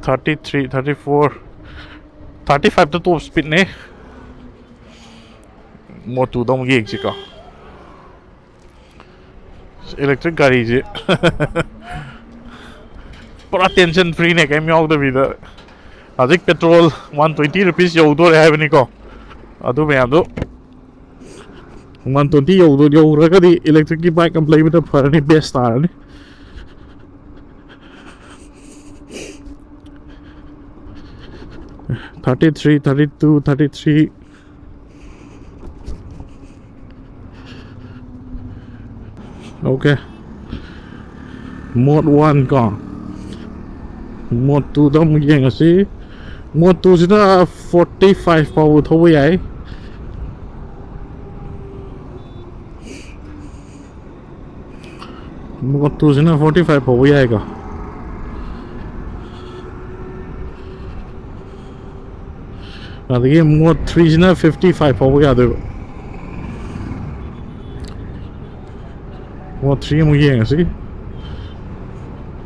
Thirty three, thirty four, thirty ꯐꯥꯏꯚꯇ ꯇꯣꯞ ꯁ꯭ꯄꯤꯠꯅꯦ꯫ ꯃꯣꯠ ꯇꯨꯗ ꯑꯃꯨꯛ ꯌꯦꯡꯁꯤꯀꯣ꯫ ꯏꯂꯦꯛꯇ꯭ꯔꯤꯛ ꯒꯥꯔꯤꯁꯦ ꯄꯨꯔꯥ ꯇꯦꯟꯁꯟ ꯐ꯭ꯔꯤꯅꯦ, ꯀꯩꯝ ꯌꯥꯎꯗꯕꯤꯗ꯫ ꯍꯧꯖꯤꯛ ꯄꯦꯇ꯭ꯔꯣꯜ ꯋꯥꯟ ꯇ꯭ꯋꯦꯟꯇꯤ ꯔꯨꯄꯤꯁ ꯌꯧꯗꯣꯔꯦ ꯍꯥꯏꯕꯅꯤꯀꯣ꯫ ꯑꯗꯨ ꯃꯌꯥꯝꯗꯣ ꯋꯥꯟ ꯇ꯭ꯋꯦꯟꯇꯤ ꯌꯧꯗꯣ-, ꯌꯧꯔꯒꯗꯤ ꯏꯂꯦꯛꯇ꯭ꯔꯤꯛꯀꯤ ꯕꯥꯏꯛ ꯑꯃ ꯂꯩꯕꯅ ꯐꯔꯅꯤ, ꯕꯦꯁ ꯇꯥꯔꯅꯤ꯫ Thirty three, thirty two, thirty three. Okay. ꯃꯣꯠ ꯋꯥꯟ ꯀꯣ꯫ ꯃꯣꯠ ꯇꯨꯗ ꯑꯃꯨꯛ ꯌꯦꯡꯉꯁꯤ꯫ ꯃꯣꯠ ꯇꯨꯁꯤꯅ ꯐꯣꯔꯇꯤ ꯐꯥꯏꯚ ꯐꯥꯎꯕ ꯊꯧꯕ ꯌꯥꯏ꯫ ꯃꯣꯠ ꯇꯨꯁꯤꯅ ꯐꯣꯔꯇꯤ ꯐꯥꯏꯚ ꯐꯥꯎꯕ ꯌꯥꯏꯀꯣ꯫ ꯑꯗꯒꯤ ꯃꯣꯠ ꯊ꯭ꯔꯤꯁꯤꯅ ꯐꯤꯐꯇꯤ ꯐꯥꯏꯚ ꯐꯥꯎꯕ ꯌꯥꯗꯣꯏꯕ꯫ ꯃꯣꯠ ꯊ꯭ꯔꯤ ꯑꯃꯨꯛ ꯌꯦꯡꯉꯁꯤ꯫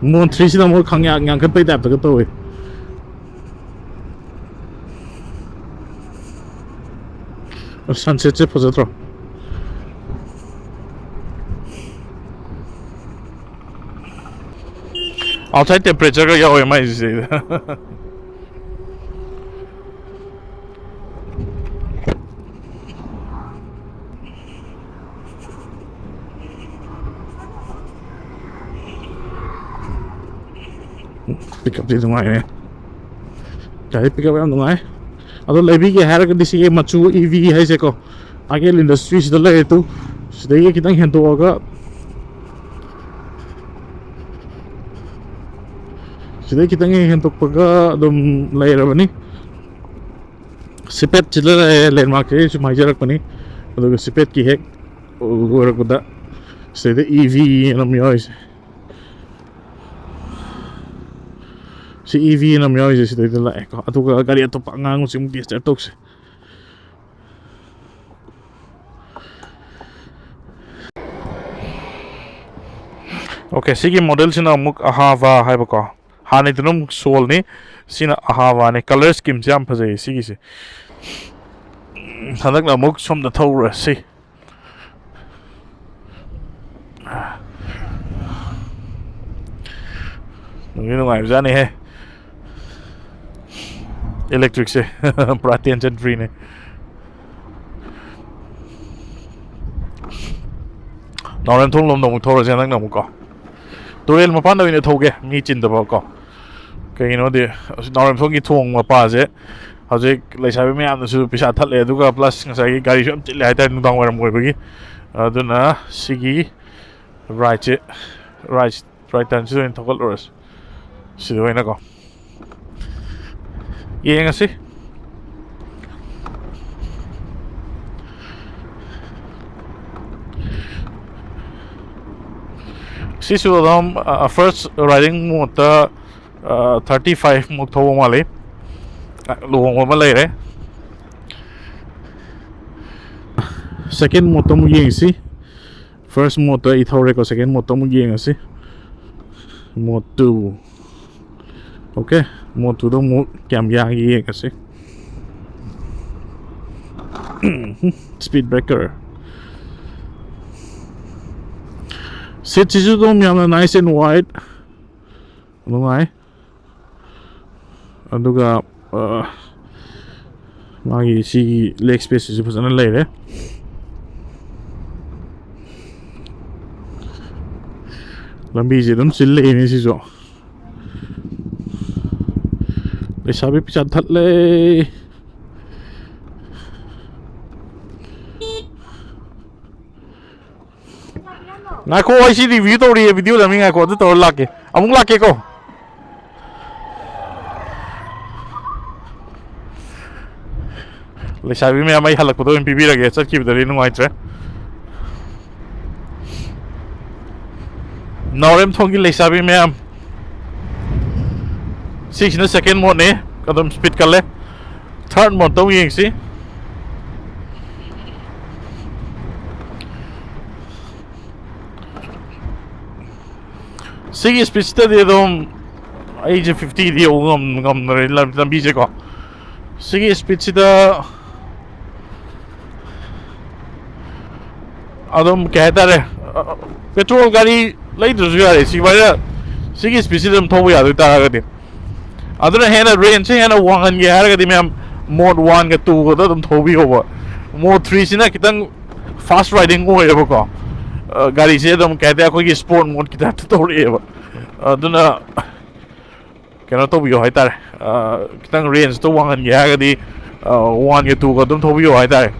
ꯃꯣꯠ ꯊ꯭ꯔꯤꯁꯤꯅ ꯑꯃꯨꯛ ꯈꯪꯌꯥꯡ ꯌꯥꯡꯈꯠꯄꯩ ꯇꯥꯏꯞꯇꯒ ꯇꯧꯋꯤ꯫ Sunsetꯁꯦ ꯐꯖꯗ꯭ꯔꯣ? Outside temperatureꯒ ꯌꯥꯎꯋꯦ ꯃꯥꯏꯁꯤꯗ꯫ Pick upꯇꯤ ꯅꯨꯡꯉꯥꯏꯔꯦ꯫ ꯒꯥꯔꯤ pick up ꯌꯥꯝ ꯅꯨꯡꯉꯥꯏ꯫ ꯑꯗꯣ ꯂꯩꯕꯤꯒꯦ ꯍꯥꯏꯔꯒꯗꯤ ꯁꯤꯒꯤ ꯃꯆꯨ E V ꯍꯥꯏꯁꯦꯀꯣ, ꯑꯥ ꯒꯦꯜ ꯏꯟꯗꯁꯇ꯭ꯔꯤꯁꯤꯗ ꯂꯩꯔꯦ ꯇꯨ꯫ ꯁꯤꯗꯒꯤ ꯈꯤꯇꯪ ꯍꯦꯟꯗꯣꯛꯑꯒ, ꯁꯤꯗꯩ ꯈꯤꯇꯪ ꯍꯦꯟꯗꯣꯛꯄꯒ ꯑꯗꯨꯝ ꯂꯩꯔꯕꯅꯤ꯫ ꯁꯤꯄꯦꯠꯁꯤꯗ ꯂꯩꯔꯦ, ꯂꯦꯟꯃꯥꯔꯛꯁꯦ ꯁꯨꯝ ꯍꯥꯏꯖꯔꯛꯄꯅꯤ꯫ ꯑꯗꯨꯒ ꯁꯤꯄꯦꯠꯀꯤ ꯍꯦꯛ ꯂꯣꯏꯔꯛꯄꯗ ꯁꯤꯗꯩꯗ E V ꯑꯅ ꯑꯃ ꯌꯥꯎꯔꯤꯁꯦ꯫ ꯁꯤ E V ꯑꯅ ꯑꯃ ꯌꯥꯎꯔꯤꯁꯦ ꯁꯤꯗꯩꯗ ꯂꯥꯛꯑꯦꯀꯣ꯫ ꯑꯗꯨꯒ ꯒꯥꯔꯤ ꯑꯇꯣꯞꯄ ꯑꯉꯥꯡꯕꯁꯤ ꯑꯃꯨꯛ test drive ꯇꯧꯁꯦ꯫ Okay, ꯁꯤꯒꯤ modelꯁꯤꯅ ꯑꯃꯨꯛ Ahava ꯍꯥꯏꯕꯀꯣ꯫ ꯍꯥꯟꯅꯩꯗꯨꯅ ꯑꯃꯨꯛ Soulꯅꯤ, ꯁꯤꯅ Ahavani꯫ Colour schemeꯁꯦ ꯌꯥꯝ ꯐꯖꯩ ꯁꯤꯒꯤꯁꯦ꯫ ꯍꯟꯗꯛꯅ ꯑꯃꯨꯛ ꯁꯣꯝꯗ ꯊꯧꯔꯨꯔꯁꯤ꯫ ꯅꯨꯡꯗꯤ ꯅꯨꯡꯉꯥꯏꯕꯖꯥꯠꯅꯤꯍꯦ, electricꯁꯦ꯫ ꯄꯨꯔꯥ tension freeꯅꯦ꯫ ꯅꯥꯎꯔꯦꯝꯊꯣꯡ ꯂꯣꯝꯗ ꯑꯃꯨꯛ ꯊꯧꯔꯁꯦ ꯍꯟꯗꯛꯅ ꯑꯃꯨꯛꯀꯣ꯫ ꯇꯨꯔꯦꯜ ꯃꯄꯥꯟꯗ ꯑꯣꯏꯅ ꯊꯧꯒꯦ, ꯃꯤ ꯆꯤꯟꯗꯕꯀꯣ꯫ ꯀꯩꯒꯤꯅꯣꯗꯤ ꯅꯥꯎꯔꯦꯝꯊꯣꯡꯒꯤ ꯊꯣꯡ ꯃꯄꯥꯁꯦ ꯍꯧꯖꯤꯛ ꯂꯩꯁꯥꯕꯤ ꯃꯌꯥꯝꯅꯁꯨ ꯄꯩꯁꯥ ꯊꯠꯂꯦ, ꯑꯗꯨꯒ plus ꯉꯁꯥꯏꯒꯤ ꯒꯥꯔꯤꯁꯨ ꯌꯥꯝ ꯆꯤꯜꯂꯦ ꯍꯥꯏꯇꯥꯔꯦ, ꯅꯨꯡꯗꯥꯡ ꯋꯥꯏꯔꯝ ꯑꯣꯏꯕꯒꯤ꯫ ꯑꯗꯨꯅ ꯁꯤꯒꯤ rideꯁꯦ, right, right turnꯁꯤꯗ ꯑꯣꯏꯅ ꯊꯧꯒꯠꯂꯨꯔꯁꯤ꯫ ꯁꯤꯗ ꯑꯣꯏꯅꯀꯣ ꯌꯦꯡꯉꯁꯤ꯫ ꯁꯤꯁꯨ ꯑꯗꯨꯝ, ꯑ, first riding modeꯇ, ꯑ, thirty five ꯃꯨꯛ ꯊꯧꯕ ꯃꯥꯜꯂꯤ꯫ ꯑ, ꯂꯨꯍꯣꯡꯕ ꯑꯃ ꯂꯩꯔꯦ꯫ Second modeꯇ ꯑꯃꯨꯛ ꯌꯦꯡꯁꯤ꯫ First modeꯇ ꯑꯩ ꯊꯧꯔꯦꯀꯣ, second modeꯇ ꯑꯃꯨꯛ ꯌꯦꯡꯉꯁꯤ꯫ Mode two꯫ Okay, mode twoꯗ ꯑꯃꯨꯛ ꯀꯌꯥꯝ ꯌꯥꯡꯒꯦ ꯌꯦꯡꯉꯁꯤ꯫ Speed breaker. Seat ꯁꯤꯁꯨ ꯑꯗꯨꯝ ꯌꯥꯝꯅ nice and wide, ꯅꯨꯡꯉꯥꯏ꯫ ꯑꯗꯨꯒ ꯑ, ꯃꯥꯒꯤ ꯁꯤꯒꯤ leg space ꯁꯤꯁꯨ ꯐꯖꯅ ꯂꯩꯔꯦ꯫ ꯂꯝꯕꯤꯁꯦ ꯑꯗꯨꯝ ꯆꯤꯜ ꯂꯩꯅꯦ ꯁꯤꯁꯨ꯫ ꯂꯩꯁꯥꯕꯤ ꯄꯩꯁꯥ ꯊꯠꯂꯦ꯫ ꯉꯥꯏꯈꯣ, ꯑꯩ ꯁꯤ review ꯇꯧꯔꯤꯌꯦ, video ꯗ ꯃꯤ ꯉꯥꯏꯈꯣ, ꯑꯗꯨ ꯇꯧꯔ ꯂꯥꯛꯀꯦ꯫ ꯑꯃꯨꯛ ꯂꯥꯛꯀꯦꯀꯣ꯫ ꯂꯩꯁꯥꯕꯤ ꯃꯌꯥꯝ, ꯑꯩ ꯍꯜꯂꯛꯄꯗ ꯑꯣꯏꯅ ꯄꯤꯕꯤꯔꯒꯦ, ꯆꯠꯈꯤꯕꯗꯗꯤ ꯅꯨꯡꯉꯥꯏꯇ꯭ꯔꯦ꯫ ꯅꯥꯎꯔꯦꯝꯊꯣꯡꯒꯤ ꯂꯩꯁꯥꯕꯤ ꯃꯌꯥꯝ, ꯁꯤꯁꯤꯅ second mode ꯅꯦ, ꯑꯗꯨꯝ speed ꯀꯜꯂꯦ꯫ Third mode ꯇꯧ ꯌꯦꯡꯁꯤ꯫ ꯁꯤꯒꯤ speed ꯁꯤꯗꯗꯤ ꯑꯗꯨꯝ ꯑꯩꯁꯦ fifty ꯗꯤ ꯌꯧ ꯉꯝ-, ꯉꯝꯗ꯭ꯔꯦ ꯂꯝ-, ꯂꯝꯕꯤꯁꯦꯀꯣ꯫ ꯁꯤꯒꯤ speed ꯁꯤꯗ ꯑꯗꯨꯝ, ꯀꯩ ꯍꯥꯏꯇꯥꯔꯦ, petrol ꯒꯥꯔꯤ ꯂꯩꯗ꯭ꯔꯁꯨ ꯌꯥꯔꯦ꯫ ꯁꯤꯃꯥꯏꯅ ꯁꯤꯒꯤ speed ꯁꯤꯗ ꯑꯗꯨꯝ ꯊꯧꯕ ꯌꯥꯗꯣꯏ ꯇꯥꯔꯒꯗꯤ꯫ ꯑꯗꯨꯅ ꯍꯦꯟꯅ range ꯁꯦ ꯍꯦꯟꯅ ꯋꯥꯡꯍꯟꯒꯦ ꯍꯥꯏꯔꯒꯗꯤ, ꯃꯌꯥꯝ, mode one ꯒ two ꯒꯗ ꯑꯗꯨꯝ ꯊꯧꯕꯤꯌꯣꯕ꯫ Mode three ꯁꯤꯅ ꯈꯤꯇꯪ fast riding ꯑꯣꯏꯌꯦꯕꯀꯣ꯫ ꯑ, ꯒꯥꯔꯤꯁꯦ ꯑꯗꯨꯝ, ꯀꯩ ꯍꯥꯏꯇꯥꯔꯦ, ꯑꯩꯈꯣꯏꯒꯤ sport mode ꯀꯤ type ꯇ ꯇꯧꯔꯛꯑꯦꯕ꯫ ꯑꯗꯨꯅ ꯀꯩꯅꯣ ꯇꯧꯕꯤꯌꯣ ꯍꯥꯏꯇꯥꯔꯦ꯫ ꯑ, ꯈꯤꯇꯪ range ꯇꯣ ꯋꯥꯡꯍꯟꯒꯦ ꯍꯥꯏꯔꯒꯗꯤ, ꯑ, one ꯒ two ꯒ ꯑꯗꯨꯝ ꯊꯧꯕꯤꯌꯣ ꯍꯥꯏꯇꯥꯔꯦ꯫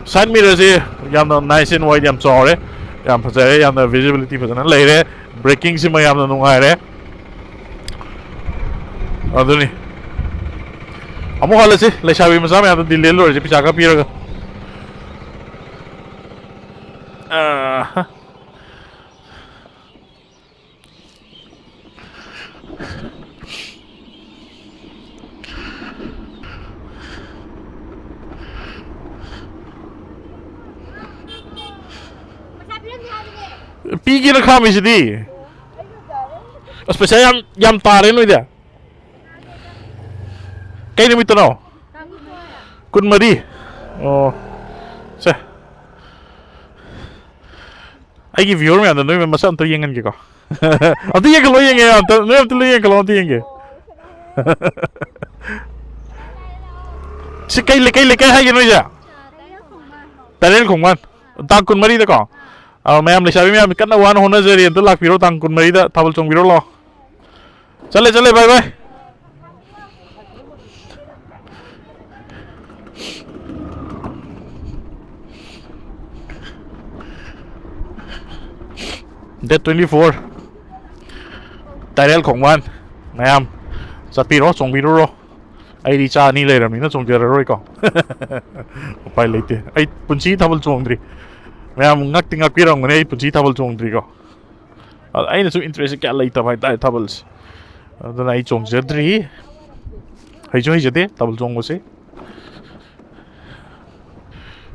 Side mirror ꯁꯦ ꯌꯥꯝꯅ nice and wide, ꯌꯥꯝ ꯆꯥꯎꯔꯦ, ꯌꯥꯝ ꯐꯖꯔꯦ, ꯌꯥꯝꯅ visibility ꯐꯖꯅ ꯂꯩꯔꯦ꯫ Braking ꯁꯤꯃ ꯌꯥꯝꯅ ꯅꯨꯡꯉꯥꯏꯔꯦ꯫ ꯑꯗꯨꯅꯤ꯫ ꯑꯃꯨꯛ ꯍꯜꯂꯁꯤ, ꯂꯩꯁꯥꯕꯤ ꯃꯆꯥ ꯃꯌꯥꯝꯗꯣ ꯗꯤꯜꯂꯦꯟ ꯂꯣꯏꯔꯁꯤ ꯄꯩꯁꯥ ꯈꯔ ꯄꯤꯔꯒ꯫ ꯑꯥ꯫ ꯄꯤꯒꯦꯅ ꯈꯥꯝꯃꯤꯁꯤꯗꯤ꯫ ꯑꯁ, ꯄꯩꯁꯥ ꯌꯥꯝ, ꯌꯥꯝ ꯇꯥꯔꯦ ꯅꯣꯏꯗꯤ꯫ ꯀꯩ ꯅꯨꯃꯤꯠꯇꯅꯣ? ꯀꯨꯟꯃꯔꯤ꯫ ꯑꯣ, ꯁꯦ, ꯑꯩꯒꯤ viewer ꯃꯌꯥꯝꯗꯣ ꯅꯣꯏ ꯃꯁꯛ ꯑꯝꯇ ꯌꯦꯡꯍꯟꯒꯦꯀꯣ. ꯑꯝꯇ ꯌꯦꯡꯈꯠꯂꯣ, ꯌꯦꯡꯒꯦ ꯑꯝꯇ, ꯅꯣꯏ ꯑꯝꯇ ꯂꯣꯏ ꯌꯦꯡꯈꯠꯂꯣ, ꯑꯝꯇ ꯌꯦꯡꯒꯦ. ꯁꯤ ꯀꯩ ꯂꯩ-, ꯀꯩ ꯂꯩꯀꯥꯏ ꯍꯥꯏꯒꯦ ꯅꯣꯏꯁꯦ? ꯇꯥꯏꯔꯦꯜ ꯈꯣꯡꯕꯥꯟ, ꯇꯥꯡ ꯀꯨꯟꯃꯔꯤꯗꯀꯣ. ꯑ, ꯃꯌꯥꯝ, ꯂꯩꯁꯥꯕꯤ ꯃꯌꯥꯝ ꯀꯟꯅ ꯋꯥꯅ ꯍꯣꯠꯅꯖꯔꯤ, ꯑꯝꯇ ꯂꯥꯛꯄꯤꯔꯣ, ꯇꯥꯡ ꯀꯨꯟꯃꯔꯤꯗ ꯊꯥꯕꯜ ꯆꯣꯡꯕꯤꯔꯣ ꯂꯥꯛꯑꯣ. ꯆꯠꯂꯦ, ꯆꯠꯂꯦ, bye bye. Date twenty four, ꯇꯥꯏꯔꯦꯜ ꯈꯣꯡꯕꯥꯟ. ꯃꯌꯥꯝ ꯆꯠꯄꯤꯔꯣ, ꯆꯣꯡꯕꯤꯔꯨꯔꯣ. ꯑꯩꯗꯤ ꯏꯆꯥ ꯑꯅꯤ ꯂꯩꯔꯕꯅꯤꯅ ꯆꯣꯡꯖꯔꯔꯣꯏꯀꯣ. ꯎꯄꯥꯏ ꯂꯩꯇꯦ, ꯑꯩ ꯄꯨꯟꯁꯤ ꯊꯥꯕꯜ ꯆꯣꯡꯗ꯭ꯔꯤ. ꯃꯌꯥꯝ ꯉꯛꯇꯤ ꯉꯛꯄꯤꯔꯝꯒꯅꯤ, ꯑꯩ ꯄꯨꯟꯁꯤ ꯊꯥꯕꯜ ꯆꯣꯡꯗ꯭ꯔꯤꯀꯣ. ꯑꯗ ꯑꯩꯅꯁꯨ interest ꯀꯌꯥ ꯂꯩꯇꯕ ꯍꯥꯏꯇꯥꯔꯦ ꯊꯥꯕꯜꯁꯦ. ꯑꯗꯨꯅ ꯑꯩ ꯆꯣꯡꯖꯗ꯭ꯔꯤ, ꯍꯩꯁꯨ ꯍꯩꯖꯗꯦ ꯊꯥꯕꯜ ꯆꯣꯡꯕꯁꯦ.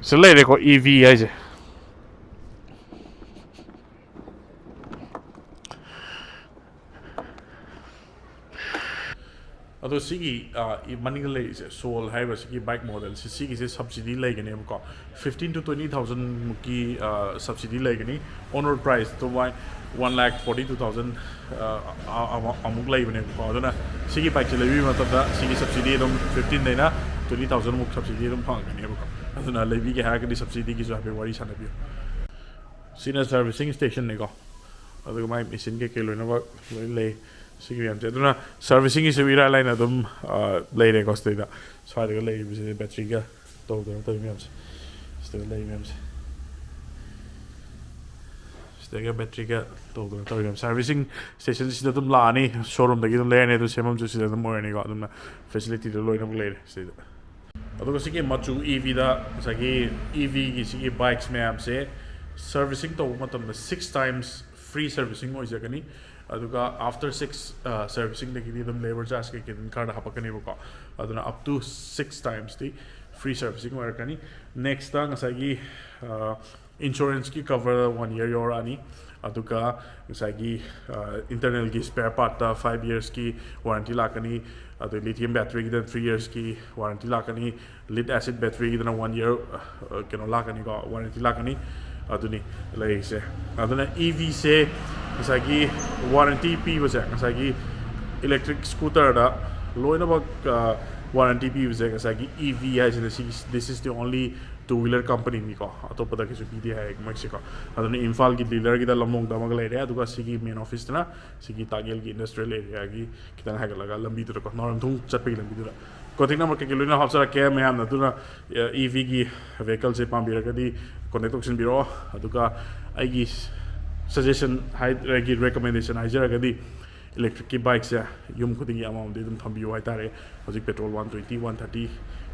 ꯁꯤꯗ ꯂꯩꯔꯦꯀꯣ, EV ꯍꯥꯏꯁꯦ. ꯑꯗꯣ ꯁꯤꯒꯤ, ꯑ, ꯏ-, ꯃꯅꯤꯡꯗ ꯂꯩꯔꯤꯁꯦ, Soul ꯍꯥꯏꯔꯤꯕ ꯁꯤꯒꯤ bike modelꯁꯦ, ꯁꯤꯒꯤꯁꯦ subsidy ꯂꯩꯒꯅꯦꯕꯀꯣ. Fifteen to twenty thousand ꯃꯨꯛꯀꯤ, ꯑ, subsidy ꯂꯩꯒꯅꯤ. On road priceꯇꯣ one, one lakh forty two thousand, ꯑ, ꯑ, ꯑ, ꯑꯃꯨꯛ ꯂꯩꯕꯅꯦꯕꯀꯣ. ꯑꯗꯨꯅ ꯁꯤꯒꯤ bikeꯁꯦ ꯂꯩꯕꯤꯕ ꯃꯇꯝꯗ ꯁꯤꯒꯤ subsidy ꯑꯗꯨꯝ fifteen ꯗꯩꯅ twenty thousand ꯃꯨꯛ subsidy ꯑꯗꯨꯝ ꯐꯪꯉꯛꯀꯅꯦꯕꯀꯣ. ꯑꯗꯨꯅ ꯂꯩꯕꯤꯒꯦ ꯍꯥꯏꯔꯒꯗꯤ subsidyꯒꯤꯁꯨ ꯍꯥꯏꯐꯦꯠ ꯋꯥꯔꯤ ꯁꯥꯟꯅꯕꯤꯌꯨ꯫ ꯁꯤꯅ servicing stationꯅꯤꯀꯣ, ꯑꯗꯨꯒ ꯃꯥꯏ machine ꯀꯩꯀꯩ ꯂꯣꯏꯅꯃꯛ ꯂꯣꯏ ꯂꯩ꯫ ꯁꯤꯒꯤ ꯃꯌꯥꯝꯁꯦ, ꯑꯗꯨꯅ servicingꯒꯤꯁꯨ ꯏꯔꯥꯏ ꯂꯥꯏꯅ ꯑꯗꯨꯝ, ꯑ, ꯂꯩꯔꯦꯀꯣ꯫ ꯁꯤꯗꯩꯗ ꯁ꯭ꯋꯥꯏꯗꯒ ꯂꯩꯔꯤꯕꯁꯦ batteryꯒ ꯇꯧꯗꯅ ꯇꯧꯔꯤ ꯃꯌꯥꯝꯁꯦ, ꯁꯤꯗꯒ ꯂꯩꯔꯤ ꯃꯌꯥꯝꯁꯦ, ꯁꯤꯗꯒ batteryꯒ ꯇꯧꯗꯅ ꯇꯧꯔꯤ ꯃꯌꯥꯝ servicing stationꯁꯤꯗ ꯑꯗꯨꯝ ꯂꯥꯛꯑꯅꯤ, showroomꯗꯒꯤ ꯑꯗꯨꯝ ꯂꯩꯔꯅꯤ꯫ ꯑꯗꯨ ꯁꯦꯝꯐꯝꯁꯨ ꯁꯤꯗ ꯑꯗꯨꯝ ꯑꯣꯏꯔꯅꯤꯀꯣ꯫ ꯑꯗꯨꯅ facilityꯗꯣ ꯂꯣꯏꯅꯃꯛ ꯂꯩꯔꯦ ꯁꯤꯗ꯫ ꯑꯗꯨꯒ ꯁꯤꯒꯤ ꯃꯆꯨ EVꯗ ꯉꯁꯥꯏꯒꯤ EVꯒꯤ ꯁꯤꯒꯤ bikes ꯃꯌꯥꯝꯁꯦ servicing ꯇꯧꯕ ꯃꯇꯝꯗ six times free servicing ꯑꯣꯏꯖꯒꯅꯤ꯫ ꯑꯗꯨꯒ after six, ꯑ, servicingꯗꯒꯤꯗꯤ ꯑꯗꯨꯝ labour charge ꯀꯩꯀꯩ ꯑꯗꯨꯝ ꯈꯔ ꯍꯥꯞꯄꯛꯀꯅꯦꯕꯀꯣ꯫ ꯑꯗꯨꯅ up to six timesꯇꯤ free servicing ꯑꯣꯏꯔꯛꯀꯅꯤ꯫ Nextꯇ ꯉꯁꯥꯏꯒꯤ, ꯑ, Insurance ꯀꯤ cover one year ꯌꯧꯔꯛꯑꯅꯤ꯫ ꯑꯗꯨꯒ ꯉꯁꯥꯏꯒꯤ ꯏꯟꯇꯔꯅꯦꯜꯒꯤ spare part ꯇ five years ꯀꯤ warranty ꯂꯥꯛꯀꯅꯤ꯫ ꯑꯗꯨ lithium battery ꯒꯤꯗ three years ꯀꯤ warranty ꯂꯥꯛꯀꯅꯤ꯫ Lead acid battery ꯒꯤꯗꯅ one year ꯀꯩꯅꯣ ꯂꯥꯛꯀꯅꯤꯀꯣ, warranty ꯂꯥꯛꯀꯅꯤ꯫ ꯑꯗꯨꯅꯤ ꯂꯩꯔꯤꯁꯦ꯫ ꯑꯗꯨꯅ E V ꯁꯦ ꯉꯁꯥꯏꯒꯤ warranty ꯄꯤꯕꯁꯦ, ꯉꯁꯥꯏꯒꯤ electric scooter ꯗ ꯂꯣꯏꯅꯃꯛ warranty ꯄꯤꯕꯁꯦ ꯉꯁꯥꯏꯒꯤ E V ꯍꯥꯏꯁꯤꯅ ꯁꯤꯒꯤ, this is the only two wheeler company ꯅꯤꯀꯣ, ꯑꯇꯣꯞꯄꯗ ꯀꯩꯁꯨ ꯄꯤꯗꯦ ꯍꯥꯏ ꯃꯣꯏꯁꯦꯀꯣ꯫ ꯑꯗꯨꯅ ꯏꯝꯐꯥꯜꯒꯤ ꯗꯤꯂꯔꯒꯤꯗ ꯂꯝꯂꯣꯡꯗ ꯑꯃꯒ ꯂꯩꯔꯦ, ꯑꯗꯨꯒ ꯁꯤꯒꯤ main office ꯇꯅ ꯁꯤꯒꯤ ꯇꯥꯛꯌꯦꯜꯒꯤ industrial area ꯒꯤ ꯈꯤꯇꯪ ꯍꯥꯏꯒꯠꯂꯒ ꯂꯝꯕꯤꯗꯨꯗꯀꯣ, ꯅꯥꯎꯔꯦꯝꯊꯣꯡ ꯆꯠꯄꯒꯤ ꯂꯝꯕꯤꯗꯨꯗ꯫ Contact number ꯀꯩꯀꯩ ꯂꯣꯏꯅ ꯍꯥꯞꯆꯔꯛꯀꯦ꯫ ꯃꯌꯥꯝꯅ ꯑꯗꯨꯅ E V ꯒꯤ vehicle ꯁꯦ ꯄꯥꯝꯕꯤꯔꯒꯗꯤ contact ꯇꯧꯁꯤꯟꯕꯤꯔꯛꯑꯣ꯫ ꯑꯗꯨꯒ ꯑꯩꯒꯤ suggestion ꯍꯥꯏꯔꯒꯗꯤ, recommendation ꯍꯥꯏꯖꯔꯒꯗꯤ, electric ꯀꯤ bike ꯁꯦ ꯌꯨꯝ ꯈꯨꯗꯤꯡꯒꯤ ꯑꯃꯃꯝꯗꯤ ꯑꯗꯨꯝ ꯊꯝꯕꯤꯌꯨ ꯍꯥꯏꯇꯥꯔꯦ꯫ ꯍꯧꯖꯤꯛ petrol one twenty, one thirty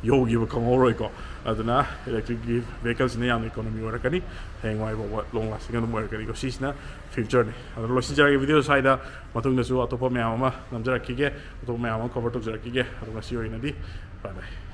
ꯌꯧꯈꯤꯕ ꯈꯪꯍꯧꯔꯣꯏꯀꯣ꯫ ꯑꯗꯨꯅ electric ꯀꯤ vehicle ꯁꯤꯅ ꯌꯥꯝꯅ economy ꯑꯣꯏꯔꯛꯀꯅꯤ꯫ ꯍꯌꯦꯡꯋꯥꯏ ꯐꯥꯎꯕ long lasting ꯑꯗꯨꯝ ꯑꯣꯏꯔꯛꯀꯅꯤꯀꯣ꯫ ꯁꯤꯁꯤꯅ future ꯅꯤ꯫ ꯑꯗꯨꯅ ꯂꯣꯏꯁꯤꯟꯖꯔꯒꯦ video ꯁ꯭ꯋꯥꯏꯗ꯫ ꯃꯇꯨꯡꯗꯁꯨ ꯑꯇꯣꯞꯄ ꯃꯌꯥꯝ ꯑꯃ ꯅꯝꯖꯔꯛꯈꯤꯒꯦ, ꯑꯇꯣꯞꯄ ꯃꯌꯥꯝ ꯑꯃ cover ꯇꯧꯖꯔꯛꯈꯤꯒꯦ꯫ ꯑꯗꯣ ꯉꯁꯤ ꯑꯣꯏꯅꯗꯤ bye bye꯫